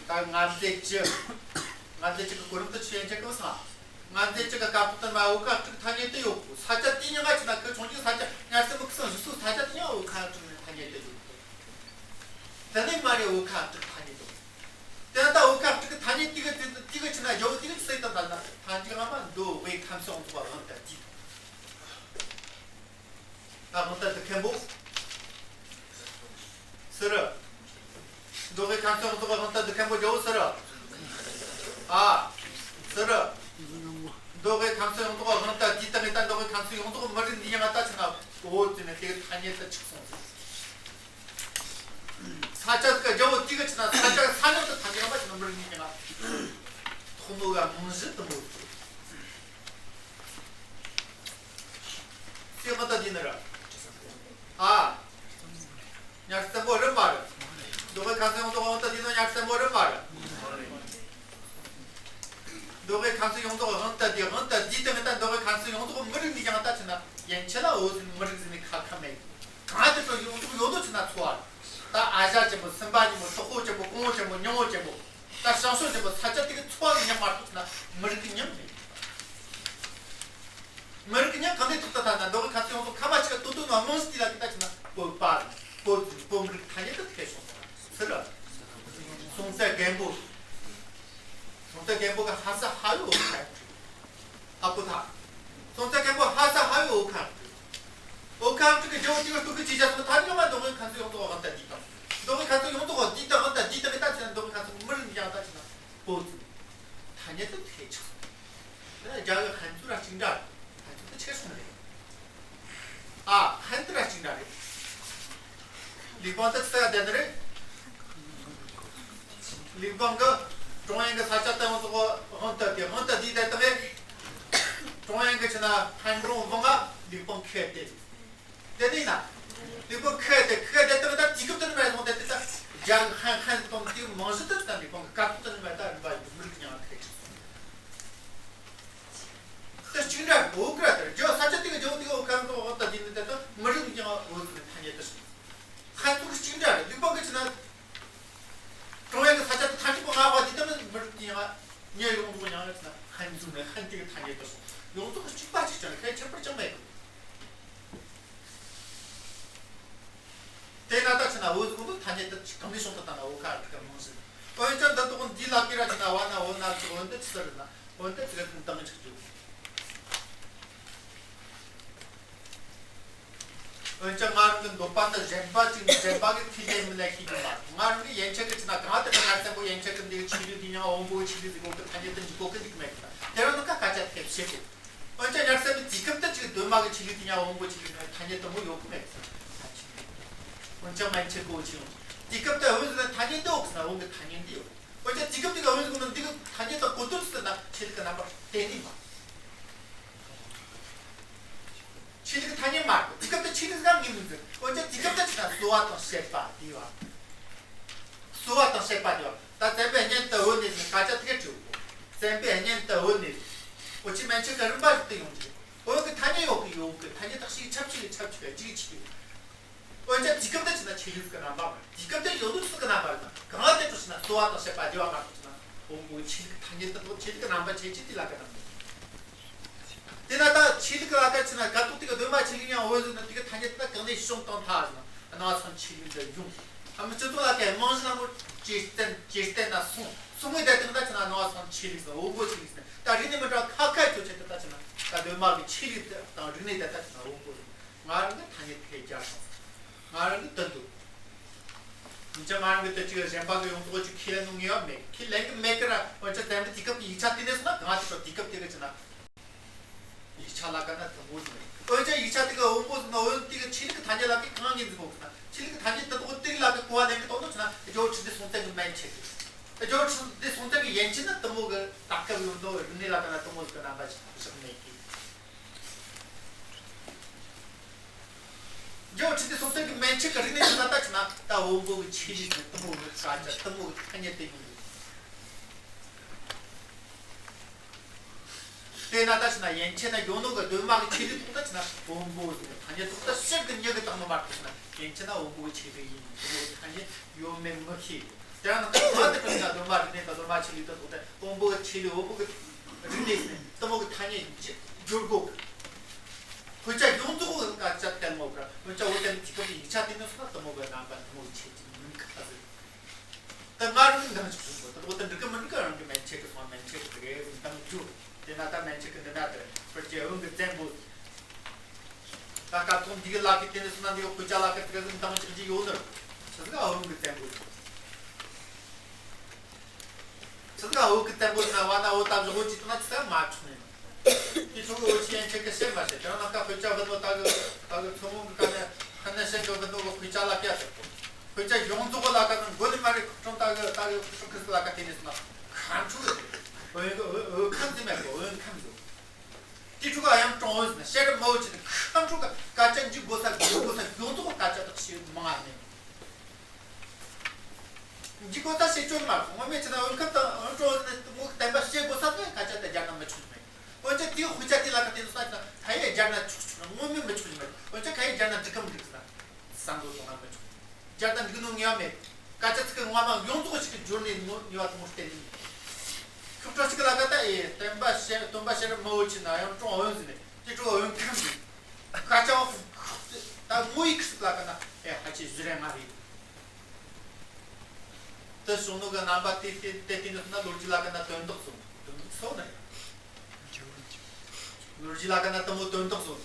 ད་ང་ཚེ་ཅི་ང་ཚེ་ཅི་གི་གོ་རིམ་དུ་ཆུ་ཡན་ཆད་ཀྱི་སང་། ང་ཚེ་ཅི་གི་སྐབས་དུ་མ་འོད་ཁ་ཡང་ཁྲིད་ཀྱི་ཐ་སྙད་དེ་ཡོད་གོ། ས་ཆ་དེ་ཉིད་ང་ཅི་ན་ཁི་ཆུང་ཆུང་ས་ཆ་ཉར་བསམ་བློ་ཁི་སང་ཞིག་སོ་ས་ཆ་དེ་ཡང་འོད་ཁ་ཡང་ཁྲིད་ཀྱི་ཐ་སྙད་དེ་ཡོད་གོ། དེ་ནས་མ་རེད། འོད་ཁ་ཡང་ཁྲིད་ཐ་སྙད་དུ། དེ་ལྟ་འོད་ཁ་ཡང་ཁྲིད་ཀྱི་ཐ་སྙད་དེ་གི་དེ་དེ་གི་ཕྱི་ན་རྒྱལ་པོ་དེ་གི་ཚིག་དང་ལྡན་ན་ཐ་སྙད་ལྔ་མ་མདོ་དབུས་ཁམས་གསུམ་འོང་དུ་བ་དབང་དུ་དེ་དང་། ད་དབང་དུ་དེ་མཁན་པོ་སུ་རེད། མདོ་དབུས་ཁམས་གསུམ་འོང་དུ་བ་དབང་དུ་དེ་མཁན་པོ་རྒྱལ་པོ་སུ་རེད། ཨ། སུ་རེད། མདོ་དབུས་ཁམས་གསུམ་ཡོངས་རྫོགས་དབང་དུ་དེ་དང་ངེས་དང་མདོ་དབུས་ཁམས་གསུམ་ཡོངས་རྫོགས་མི་རིགས་འདི་ཡང་ང་ད་ཕྱི་ན་འོ་དེ་ནས་དེ་གི་ཐ་སྙད་དུ་ཆགས་སོང་ཟེར། ས་ཆ་གི་རྒྱལ་པོ་དེ་གི་ཕྱི་ན་ས་ཆ་ས་མཉམ་དུ་ཐ་སྙད་པ་ཕྱི་ན་མི་རིགས་འདི་ཡང་ཐོག་མོ་ག་རྨང་གཞི་དུ་མོ་ཟེར། དབང་དུ་དེ་ནི་ར། ཨ། ཉར་བསམ་བློ་རིམ་པ་རེད། མདོ་དབུས་ཁམས་གསུམ་ཡོངས་རྫོགས་དབང་དུ་དེ་ནི་ཉར་བསམ་བློ་རིམ་པ་རེད། མདོ་དབུས་ཁམས་གསུམ་ཡོངས་རྫོགས་དབང་དུ་དེ་དབང་དུ་དེ་དེ་ནི་ད་མདོ་དབུས་ཁམས་གསུམ་ཡོངས་རྫོགས་མི་རིགས་འདི་ཡང་ད་ཕྱི་ན་ཡན་ཆད་ལ་འོ་ཟིན་མི་རིགས་ཟིན་ནི་ཁ་ཁ་མེད། གང་དེ་ཚོ་ཡོངས་རྫོགས་ཡོད་དོ་ཕྱི་ན་ཚོ་བ། ད་ཨ་ཞ་ཆེན་པོ་སིམ་པ་ཆེན་པོ་སོག་པོ་ཆེན་པོ་ཀོང་པོ་ཆེན་པོ་ཉང་པོ་ཆེན་པོ། ད་ཞང་ཞུང་ཆེན་པོ་ས་ཆ་དེ་གི་ཚོ་བ་གི་མཉམ་མ་གཏོགས་ཕྱི་ན་མི་རིགས་ཀྱི་མཉམ་མེད། མི་རིགས་ཀྱི་མཉམ་གང་དེ་ཐོག་ཏུ་ད་ན་མདོ་དབུས་ཁམས་གསུམ་ཡོངས་རྫོགས་ཁ་མ་ཆེ་ག་ཏོ་ཏོ་ན་རྨང་གཞི་དེ་ལ་དེ་ད་ཕྱི་ན་བོད་པ་བོད་བོད་མི་རིགས་ཐ་སྙད་དུ་ཐེ་ཤོང་ཟེར་ལ། སུ་རེད། སྲོང་བཙན་སྒམ་པོ། སྲོང་བཙན་སྒམ་པོ་གི་ཧ་ས་ཧ་ཡོད་ཁ་ཨ་ཁུ་ཐ། སྲོང་བཙན་སྒམ་པོ་ཧ་ས་ཧ་ཡོད་ཁ། འོ་ཁ་ཁྲིག་གི་ཇོ་ཏི་གི་སྟུ་གི་ཅི་བྱ་སོང་ཐ་ཉོ་མ་མདོ་དབུས་ཁམས་གསུམ་ཡོངས་རྫོགས་དབང་དུ་དེ་དང་། མདོ་དབུས་ཁམས་གསུམ་ཡོངས་རྫོགས་དེ་དང་དབང་དུ་དེ་དང་གི་ད་ཕྱི་ན་མདོ་དབུས་ཁམས་གསུམ་མི་རིགས་ཡང་ད་ཕྱི་ན་བོད་ཚུ་ཐ་སྙད་དུ་ཐེ་ཆགས་སོང་། ད་རྒྱ་གི་ཧན་ཚུ་ར་གཅིག་འདྲ་ཧན་ཚུ་དུ་ཆེ་སོང་རེད། ཨ་ཧན་དུ་ར་གཅིག་འདྲ་རེད། ལིའུ་ཀོང་དུ་ཚ་དེ་ནི་རེད། ལིའུ་ཀོང་གི་ཀྲུང་དབྱང་གི་ས་ཆ་དེ་ཡོངས་རྫོགས་དབང་དུ་དེ་དབང་དུ་དེ་དེ་དང་རེད། ཀྲུང་དབྱང་གི་ཕྱི་ན་ཧན་ཀྲུང་དབང་ང་ལིའུ་ཀོང་ཁེ་དེ། དེ་ནི་ན། ལིའུ་ཀོང་ཁེ་དེ་ཁེ་དེ་དང་ད་དུས་སྐབས་དེ་ནི་མ་ཡོང་དེ་དེ་ད་རྒྱ་གི་ཧན་ཧན་དང་དེ་རྨང་གཞི་དེ་ད་ལིའུ་ཀོང་གི་སྐབས་དེ་ནི་མ་ད་རིམ་པ་ཡོད་མི་རིགས་ཀྱང་ཁེ་ཆགས་སོང་། དེ་གཅིག་འདྲ་འོ་ཀ་ར་དེར་ཇོ་ས་ཆ་དེ་ག་ཇོ་དེ་ག་འོ་ཀ་ར་འོ་ད་དེ་ནི་དེ་ད་མི་རིགས་ཀྱང་འོ་དེ་ནི་ཐ་སྙད་དེ་ཧན་ཚུགས་གཅིག་འདྲ་རེད། ལིའུ་ཀོང་གི་ཕྱི་ན། ཀྲུང་དབྱང་གི་ས་ཆ་དེ་ཐ་སྙད་པོ་ང་བ་དེ་ད་ནི་མི་རིགས་ཀྱི་ཡང་ཉེ་ཡོང་དུ་ཡང་ན་ཧན་ཚུགས་ནས་ཧན་དེ་གི་ཐ་སྙད་དེ་ཡོངས་རྫོགས་གཅིག་པ་གཅིག་ཀྱང་ཁྱད་ཁྱད་པར་ཅང་མེད། དེ་ན་ད་ཕྱི་ན་འོ་ཟུག་འདུག་ཐ་སྙད་དེ་གང་ནས་བྱུང་དུ་ད་ན་འོ་ཁ་རིག་ག་མང་ཟིན། འོན་ཀྱང་འདི་དག་འདི་ལ་ཀི་ར་ཕྱི་ན་བ་ན་འོ་ན་ཚོ་འོན་ཏེ་ཅི་ཟེར་ན་འོན་ཏེ་ཅི་ག་ཐུང་དང་ཆགས་རྒྱུ། འོན་ཀྱང་ང་རང་གི་འདོད་པ་འདི་གཞན་པ་ཅིག་གཞན་པ་གི་ཁས་ལེན་མི་ལ་ཤེས་ཀྱི་མ་རེད། ང་རང་གི་ཡན་ཆད་ཀྱི་ཕྱི་ན་གང་དེ་ལ་ང་བཙན་པོ་ཡན་ཆད་ཀྱི་འདི་གི་ཆོས་ལུགས་འདི་ཡང་དབང་པོའི་ཆོས་ལུགས་ཟིག་གོ་གི་ཐ་སྙད་དུ་འཇུག་གོ་གི་འདུག་མེད་གི། དེ་རང་ནི་ཀ་སྐད་ཆ་ཐེབས་བྱེད་དགོས། འོན་ཀྱང་ཉར་ས་མི་དུས་སྐབས་དེ་ཅིག་གདོད་མ་གི་ཆོས་ལུགས་དེ་ཡང་དབང་པོ་ཆོས་ལུགས་ཐ་སྙད་དུ་མོ་ཡོད་གི་མེད་གི། འོན་ཀྱང་མན་ཆད་གོ་ཆེ་ཡོང་དུས་སྐབས་དེ་འོན་ཟེར་ན་ཐ་སྙད་དུ་འོག་ཟེར་ན་འོང་གི་ཐ་སྙད་འདི་ཡོད། འོན་ཀྱང་དུས་སྐབས་དེ་ག་འོན་ཟེར་ན་འདི་གི་ཐ་སྙད་དང་གོ་དོན་ཟེར་ན་ཆོས་ལུགས་ཀྱི་རྣམ་པ་གཏན་ནས་མ། ཆོས་ལུགས་ཐ་སྙད་མ་རེད། དེ་སྐབས་དུ་ཆོས་ལུགས་སྒང་ངོས་ནས་ཟེར། འོན་ཀྱང་དེ་སྐབས་དུ་ཆོས་ལ་གསོལ་བ་དང་བཤད་པ་དེ་བ། གསོལ་བ་དང་བཤད་པ་དེ་བ། ད་བཙན་པོའི་སྙན་དུ་འོད་ནས་ཟེར་སྐད་ཆ་དེ་ག་དྲིས་གོ། བཙན་པོའི་སྙན་དུ་འོད་ནས་ཟེར། འོ་ཆི་མན་ཆད་ཀྱི་རིམ་པ་ཞིག་ཏུ་ཡོང་གི། འོན་ཀྱང་ཐ་སྙད་ཡོད་གི་ཡོད་གི་ཐ་སྙད་དག་ཞིག་ཆབས་ཅིག་གི་ཆབས་ཅིག་གི་ཅིག་ཅིག་ཡོད། འོན་ཀྱང་དུས་སྐབས་དེ་ཕྱིན་ན་ཆོས་ལུགས་ཀྱི་རྣམ་པ་མ་རེད། དུས་སྐབས་དེ་ཡོད་ལུགས་སུ་གི་རྣམ་པ་རེད་ན་གང་དེ་དུ་ཕྱིན་ན་གསོལ་བ་དང་བཤད་པ་བདེ་བ་མ་གཏོགས་ཕྱིན་ན་འོང་གོ་ཆོས་ལུགས་ཐ་སྙད་དུ་འདུག་ཆོས་ལུགས་ཀྱི་རྣམ་པ་ཆེ་ཆེ་དེ་ལ་ག་རྣམ་པ། དེ་ན་ད་ཆོས་ལུགས་ཀྱི་ལ་ཀ་ཕྱིན་ན་ག་ཏོག་དེ་ག་གདོད་མ་ཆོས་ལུགས་ཡང་འོད་ཟེར་ན་དེ་ག་ཐ་སྙད་དེ་ག་གང་ནས་བྱུང་བཏང་ཐལ་ཟེར་ན་སྣང་བ་ཚང་ཆོས་ལུགས་འདི་ཡོང་། ཨ་མི་སྤྱི་ཚོགས་ལ་ཀའི་རྨང་གཞི་ནང་ལོ་ཇེ་བརྟན་ཇེ་བརྟན་ན་སོང་སོང་བའི་ད་དེ་ན་ད་ཕྱིན་ན་སྣང་བ་ཚང་ཆོས་ལུགས་ཟེར་འོང་གོ་ཆོས་ལུགས་ཟེར་ད་རིག་གནས་མི་འདྲ་ཁ་ཁ་ཆོས་ཆེད་དུ་ད་ཕྱིན་ན་ད་གདོད་མ་གི་ཆོས་ལུགས་དང་རིག་གནས་དེ་ད་ཕྱིན་ན་འོང་གོ་ཟེར། ང་རང་གི་ཐ་སྙད་དེ་སྦྱར་སོང་། ང་རང་གི་དོན་དུ། འདི་ང་རང་གི་དེ་གཅིག་གཞན་པ་གི་ཡོང་དོ་ཅིག་ཁས་ལེན་ནོ་ངེས་པ་མེད། ཁས་ལེན་གི་མེད་གི་ར། འོན་ཀྱང་བཙན་པོ་དུས་སྐབས་ཀྱི་ཡིག་ཆ་དེ་ནས་སོང་ན་གང་དེ་ཚོ་དུས་སྐབས་དེ་གི་ཕྱིན་ན། ཡིག་ཆ་ལ་ཀ་ན་དུ་མོ་ནི། འོན་ཀྱང་ཡིག་ཆ་དེ་གི་འོང་པོ་ཟིན་ན་འོན་དེ་གི་ཆོས་ལུགས་ཀྱི་ཐ་སྙད་ལ་ཀི་གང་ངེས་འཛིན་གོ་གི་ན་ཆོས་ལུགས་ཀྱི་ཐ་སྙད་དེ་དག་དེ་ལ་ཀི་གོ་བ་ལེན་གི་དོ་ནོ་ཕྱིན་ན་ཇོ་ཁྲི་འདི་སྲོང་བཙན་གི་མན་ཆད་གི། ཇོ་ཁྲི་འདི་སྲོང་བཙན་གི་ཡན་ཆད་ན་དུ་མོ་གི་ད་སྐབས་ཡོང་དོ་རིག་གནས་ལ་ཀ་ན་དུ་མོ་ཟིག་གི་རྣམ་པ་ཞིག་ཞིག་མེད་གི། རྒྱལ་བ་ཁྲི་ལྡེ་སྲོང་བཙན་གྱི་མན་ཆད་ཀྱི་རིག་གནས་ཀྱི་ནང་ལྟར་བྱས་ན་ད་བོན་པོ་གི་ཆོས་ལུགས་དང་གཏུམ་པོ་གི་སྐད་ཆ་གཏུམ་པོ་གི་ཐ་སྙད་དེ་ཡོང་གི། དེ་ནང་ལྟར་བྱས་ན་ཡན་ཆད་ན་ཡོད་ནོ་གི་གདོད་མ་གི་ཆོས་ལུགས་ཐོག་ལ་བྱས་ན་བོན་པོ་ཟེར་ནས་ཐ་སྙད་ཐོག་ལ་ཕྱིར་གི་མྱི་གི་བཏགས་ནོ་མ་གཏོགས་བྱས་ན་ཡན་ཆད་ན་བོན་པོ་གི་ཆོས་ལུགས་ཡིན་གཏུམ་པོ་གི་ཐ་སྙད་ཡོད་མེད་མི་ཤེས། དེ་ཡང་ན་ང་དེ་ཚོ་ཡང་གདོད་མ་རིག་གནས་དང་གདོད་མ་ཆོས་ལུགས་དང་ཐོག་ལ་བོན་པོ་གི་ཆོས་ལུགས་བོན་པོ་གི་རིག་གནས་ཟེར་ནས་གཏུམ་པོ་གི་ཐ་སྙད་སྦྱོར་དགོས། དཔེ་ཆ་ཡོངས་རྫོགས་གི་སྐད་ཆ་བསྟན་ཡོད་ཀྱང་དཔེ་ཆ་འོ་དེ་ཚོ་གི་ཡིག་ཆ་དེ་ནས་སོང་ན་གཏུམ་པོ་གི་རྣམ་པ་གཏུམ་པོ་གི་ཆོས་ཀྱི་མིང་གི་ཁ་ཟེར། ད་ང་རང་འདང་ཞིག་བྱུང་སོང་། ད་འོ་ད་འགྲིག་གི་མི་འགྲིག་གི་རང་གི་མན་ཆད་གི་སོང་མན་ཆད་གི་དེ་གའི་འདང་རྒྱུ། དེ་ན་ད་མན་ཆད་གི་འདི་ན་དེ་ཕལ་ཆེར་བོན་གི་བཙན་པོ། ད་སྐབས་ཐོག་འདི་གི་ལ་ཀི་དེ་ནས་སོང་ན་འདི་གི་དཔེ་ཆ་ལ་ཀི་དེ་གའི་འདང་ཞིག་ཅིག་ཡོད་ནི། ཆི་ཟིག་ཨ་བོན་གི་བཙན་པོ། ཚིག་ལ་བོད་ཀྱི་བཙན་པོ་ཟེར་ན་བ་ན་བོད་ད་བཞི་བོད་ཀྱི་དོན་ན་ཚིག་མ་འཁྲུག་ནས། དེ་ཚོ་གི་བོད་ཀྱི་ཡན་ཆད་ཀྱི་བཤད་མ་བཤད་དེ་རང་ན་ཀ་དཔེ་ཆ་བུ་ནོ་ད་གི་ད་གི་མཚོ་སྔོན་གི་ཀ་ནས་ཧ་ན་ཤན་གི་བུ་ནོ་གི་དཔེ་ཆ་ལ་ཀ་ཟེར་གོ། དཔེ་ཆ་ཡོངས་རྫོགས་ལ་ཀ་ནི་མགོ་ནས་མ་རེད་ཁུ་ཁྲོང་ད་གི་ད་གི་ཁུ་ཁྲོང་ཁི་སི་ལ་ཀ་དེ་ནས་སོང་ན་ཁ་འཁྲུག་གི་བོད་གི་བོད་ཁམས་ཟེར་མེད་གོ་བོད་ཁམས་ཟེར། དེ་ཕྲུ་གུ་ཡང་ཀྲུང་ཨུན་ཟེར་ན་བཤད་ར་མ་བོད་ཀྱི་ཁམས་ཕྲུ་གུ་སྐད་ཆ་འཇིག་དགོས་ས་འཇིག་དགོས་ས་ཡོངས་རྫོགས་སྐད་ཆ་དག་ཞིག་མང་ང་ནས། འཇིག་གོ་ས་བཤད་ཆོག་མ་སོང་། ངོ་མས་བྱས་ན་བོད་ཁམས་དང་ཨང་ཀྲོ་ནི་མོ་བསྟན་པ་བཤད་དགོས་ས་དེ་སྐད་ཆ་དེ་སྦྱར་ན་མི་ཆོག་མེད། འོན་ཀྱང་དེའི་དཔེ་ཆ་དེ་ལ་ཁ་དེ་ཚོ་ས་ཆ་ཁ་ཡེ་སྦྱར་ན་ཆོག་ཆོག་ངོ་མས་མི་ཆོག་མེད། འོན་ཀྱང་ཁ་ཡེ་སྦྱར་ན་འགྲིག་གམ་འགྲིག་ཟེར་ན་བསམ་བློ་གཏོང་ན་མི་ཆོག་སྦྱར་ན་འགྲིག་ནོ་ངེས་པ་མེད། སྐད་ཆ་ཚིག་གི་ངོ་མ་ཡོངས་རྫོགས་ཤིག་གི་སྦྱོར་ནས་ངོ་ངེས་པ་དེ་མོ་བསྟན་ནི་མེད། ཁྱོད་ཁྲོ་ཞིག་ལ་ཁ་ད་ཨེ་བསྟན་པ་བཤད་སྟོན་པ་བཤད་ར་མི་འོས་ཆེ་ན་ཡང་ཀྲུང་ཨུན་ཟེར་ནས་དེ་ཀྲུང་ཨུན་ཁམས་ཟེར། སྐད་ཆ་ད་ངོ་ཡི་ཁྲིད་ལ་ཁ་ན་ཨེ་ཧ་ཆེ་བཞི་རེ་ལྔ་རེ། དེ་གསུང་ནོ་གི་རྣམ་པ་དེ་དེ་དེ་དེ་ནི་ན་ལོ་རྒྱུས་ལ་ཀ་ན་དོན་དག་གསུང་། དོན་དག་གསུང་ན་ཡང་། ལོ་རྒྱུས་ལ་ཀ་ན་དེ་མོ་དོན་དག་གསུང་།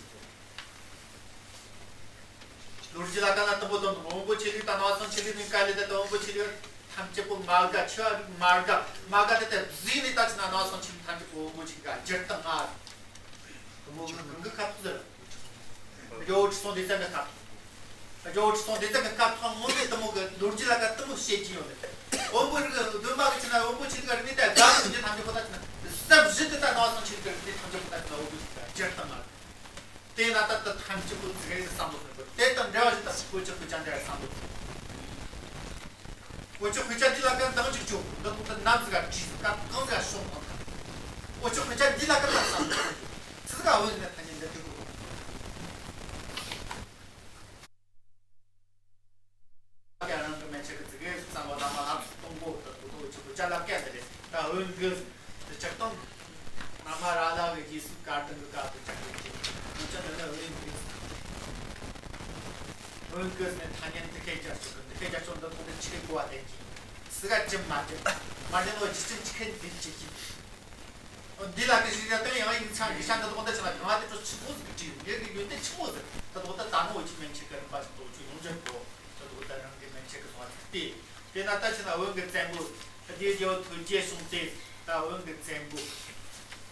ལོ་རྒྱུས་ལ་ཀ་ན་དེ་མོ་དོན་དག་བོན་པོ་ཆོས་ལུགས་དང་ནང་སང་ཆོས་ལུགས་ནི་ག་ལེ་ད་བོན་པོ་ཆོས་ལུགས་ཐམས་ཅད་པོ་མ་དགའ་ཆོས་ལུགས་མ་དགའ་མ་དགའ་དེ་དེ་བཟོས་ནས་ད་ཅི་ན་ནང་སང་ཆོས་ལུགས་ཐམས་ཅད་པོ་བོན་པོ་ཆོས་ལུགས་སྒྱུར་བཏང་ང་། དེ་མོ་གི་གང་གི་ཁ་ཐུག་ཟེར། རྒྱལ་བོ་ཁྲི་སྲོང་ལྡེ་བཙན་གྱི་སྐབས། རྒྱལ་བོ་ཁྲི་སྲོང་ལྡེ་བཙན་གྱི་སྐབས་ཐོག་སྔོན་མའི་དེ་མོ་གི་ལོ་རྒྱུས་ལ་ཀ་དེ་མོ་བཤད་ཀྱི་ཡོད་མེད། བོན་པོ་རིགས་གདོད་མ་གི་ཆེ་ན་བོན་པོ་ཆོས་ལུགས་རིག་གནས་དེ་དགའ་ལོ་རྒྱུ་ཐམས་ཅད་པོ་ད་ཆེ་ན་ཟབ་ཞི་དེ་ད་ནང་སང་ཆོས་ལུགས་རིག་གནས་ཐམས་ཅད་པོ་ད་ཆེ་ན་བོན་པོ་ཆོས་ལུགས་སྒྱུར་བཏང་ང་། དེ་ན་ད་ད་ཐམས་ཅད་པོ་ཙི་གེ་བསམ་བློ་ཟིན་པ་དེ་དང་འབྲེལ་བ་ཞིག་ད་ཁོ་ཆོ་ཁོ་ཅང་འདྲ་བསམ་བློ་ཟིན། འུ་ཅག་དཔེ་ཆ་འདི་ལ་ཀ་འདང་ཅིག་བྱུང་། འདི་ཐོག་ཏུ་ནམ་ཟིག་ག་བྲིས་སྐབས་གང་ཟིག་ག་ཤོག་དང་། འུ་ཅག་དཔེ་ཆ་འདི་ལ་ཀ་ལ་བསམ་ཚིག་ག་འོན་ཟིན་ཐ་སྙད་འདི་འགྲིག་གོ། ཀ་རང་གི་མན་ཆད་ཀྱི་ཙི་གེ་བསམ་བློ་ནང་མ་ལ་གཏོང་གོ། ད་དུ་འུ་ཅག་དཔེ་ཆ་ལ་ཀ་འདི་རེད་ད་འོན་གི་ཟིན། དེ་ཆགས་སྟངས། ན་མ་ར་ལ་གི་རྗེས་སུ་བཀར་ཏང་གི་བཀར་དུ་ཆགས་ཡོད་ཅེས། སྔོན་ཆད་འདི་ནི་འོན་གི། འོན་གི་ཟེར་ནས་ཐ་སྙད་འདི་སྐད་རྒྱག་ཆོག་གི། འདི་སྐད་རྒྱག་ཆོག་འདི་ཐོག་ཏུ་ཆི་གི་གོ་བ་ལྡན་གྱི། སི་ག་ཅི་མ་ཅི། མ་ཅི་ནོ་ཇི་ཅི་ཆི་ཁན་འདི་ཅི་ཅི། འོ་འདི་ལ་ཀི་ཞིག་རྒྱག་དོན་ཡང་ཡིག་ཚང་གི་ཤ་འདི་ཐོག་ཏུ་ཆི་ལ་གང་བ་དེ་ཚོ་ཆི་མོ་ཟིག་གི་བྲིས་ཡོད་གི། ཡོན་ཏན་ཆི་མོ་ཟིག་ད་ཐོག་ཏུ་ད་ནོ་འོ་ཅི་མན་ཆད་གི་རིམ་པ་ཞིག་ཏོ་ཆུ་ཡོང་རྒྱུ་གོ། ད་ཐོག་ཏུ་རང་གི་མན་ཆད་གི་སོང་བ་ཚིག་སྟེ། དེ་ན་ད་ཕྱི་ན་འོན་གི་བཙན་པོ། ད་དེའི་རྒྱལ་བོ་ཐོས་རྗེ་གསུངས་ཏེ། ད་འོན་གི་བཙན་པོ།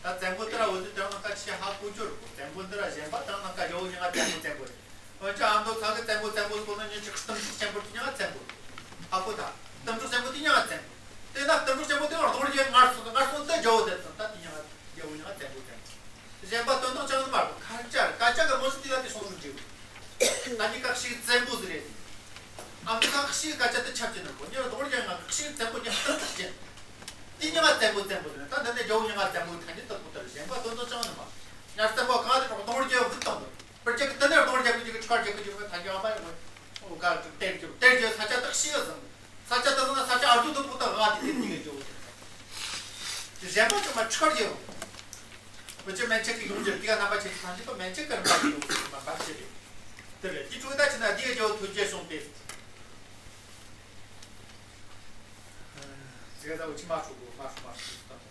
ད་བཙན་པོ་འདི་ར་འོ་དེ་དེ་རང་ན་ཀ་ཆེ་ཧ་གོ་རྒྱུ་རེད་གོ། བཙན་པོ་འདི་ར་གཞན་པ་དེ་རང་ན་ཀ་རྒྱལ་བོ་ཉི་ང་བཙན་པོ་བཙན་པོ་རེད། འོན་ཀྱང་ཨ་མདོ་ཚང་གི་བཙན་པོ་བཙན་པོ་ཟེར་གོ་ན་ཉིན་གཅིག་གཏུམ་ཚོགས་ཆེན་པོ་དེ་ཉི་ང་བཙན་པོ་རེད། ཧ་གོ་ད། གཏུམ་ཚོགས་ཆེན་པོ་དེ་ཉི་ང་བཙན་པོ་རེད། དེ་ན་གཏུམ་ཚོགས་ཆེན་པོ་དེ་རང་རྡོ་རྗེ་སྔར་སོང་སྔར་སོང་དེ་རྒྱལ་བོ་དེ་ཚང་ད་དེ་ཉི་ང་རྒྱལ་བོ་ཉི་ང་བཙན་པོ་བཙན་པོ་རེད། གཞན་པ་དོན་དག་ཅང་མ་རེད། ཁ་ཆ་རེད། ཀ་ཆ་གི་མོ་སི་དེ་ལ་དེ་སོང་རུ་འགྲིག་ད་ནི་ཁ་ཤས་བཙན་པོ་ཟེར་རེད། ཨ་མདོ་ཁ་ཤས་སྐད་ཆ་དེ་ཁྱབ་ཀྱི་ནོ་གོ། ཉེ་རུ་དོག་རྒྱ་ང་ཁ་ཤས་བཙན་པོ་ཉག་ཏག་ཏག་ཅན། དེ་ཉི་མ་བཙན་པོ་བཙན་པོ་ཟེར་ན་ད་འདི་འདྲ་རྒྱལ་བོ་ཉི་མ་བཙན་པོ་ཐ་སྙད་དུ་གོ་ལྟར་གཞན་པ་དོན་དག་ཅང་ནི་མ། ཉར་བཙན་པོ་གང་དེ་གྲོགས་དོག་རྒྱ་བུད་བཏང་དུ་པར་ཅག་གི་དེ་ནས་དོག་རྒྱ་གི་ཅིག་ཁྲ་རྒྱ་གི་ཅིག་ཐ་རྒྱ་མ་ཡོང་། ཨོ་ག་ཅིག་དེར་རྒྱ་དེར་རྒྱ་ས་ཆ་དག་ཤི་ཡ་ཟིན། ས་ཆ་དག་ན་ས་ཆ་ཨ་ཟུ་དུ་ཐོག་ད་ང་དེ་དེ་ཉི་གི་རྒྱལ་བོ་ཟེར། དེ་གཞན་པ་ཅང་མ་ཁྲ་རྒྱ་ཡོང་། འུ་ཅག་མན་ཆད་ཀྱི་ཡོང་རྒྱུར་དེ་ག་རྣམ་པ་ཆེ་ཐམས་ཅད་པ་མན་ཆད་ཀྱི་རིམ་པ་ཡོང་ཟིན་པ་འབའ་ཞིག་རེད། དེ་རེད། དེ་འཕྲོ་ད་ཕྱི་ན་དེ་ག་རྒྱལ་བོ་ཐོས་རྗེ་གསུངས་ཏེ། ཟེར་ད་འུ་ཅི་མ་ཧྲུག་གོ་མ་ཧྲུག་མ་ཧྲུག་ད།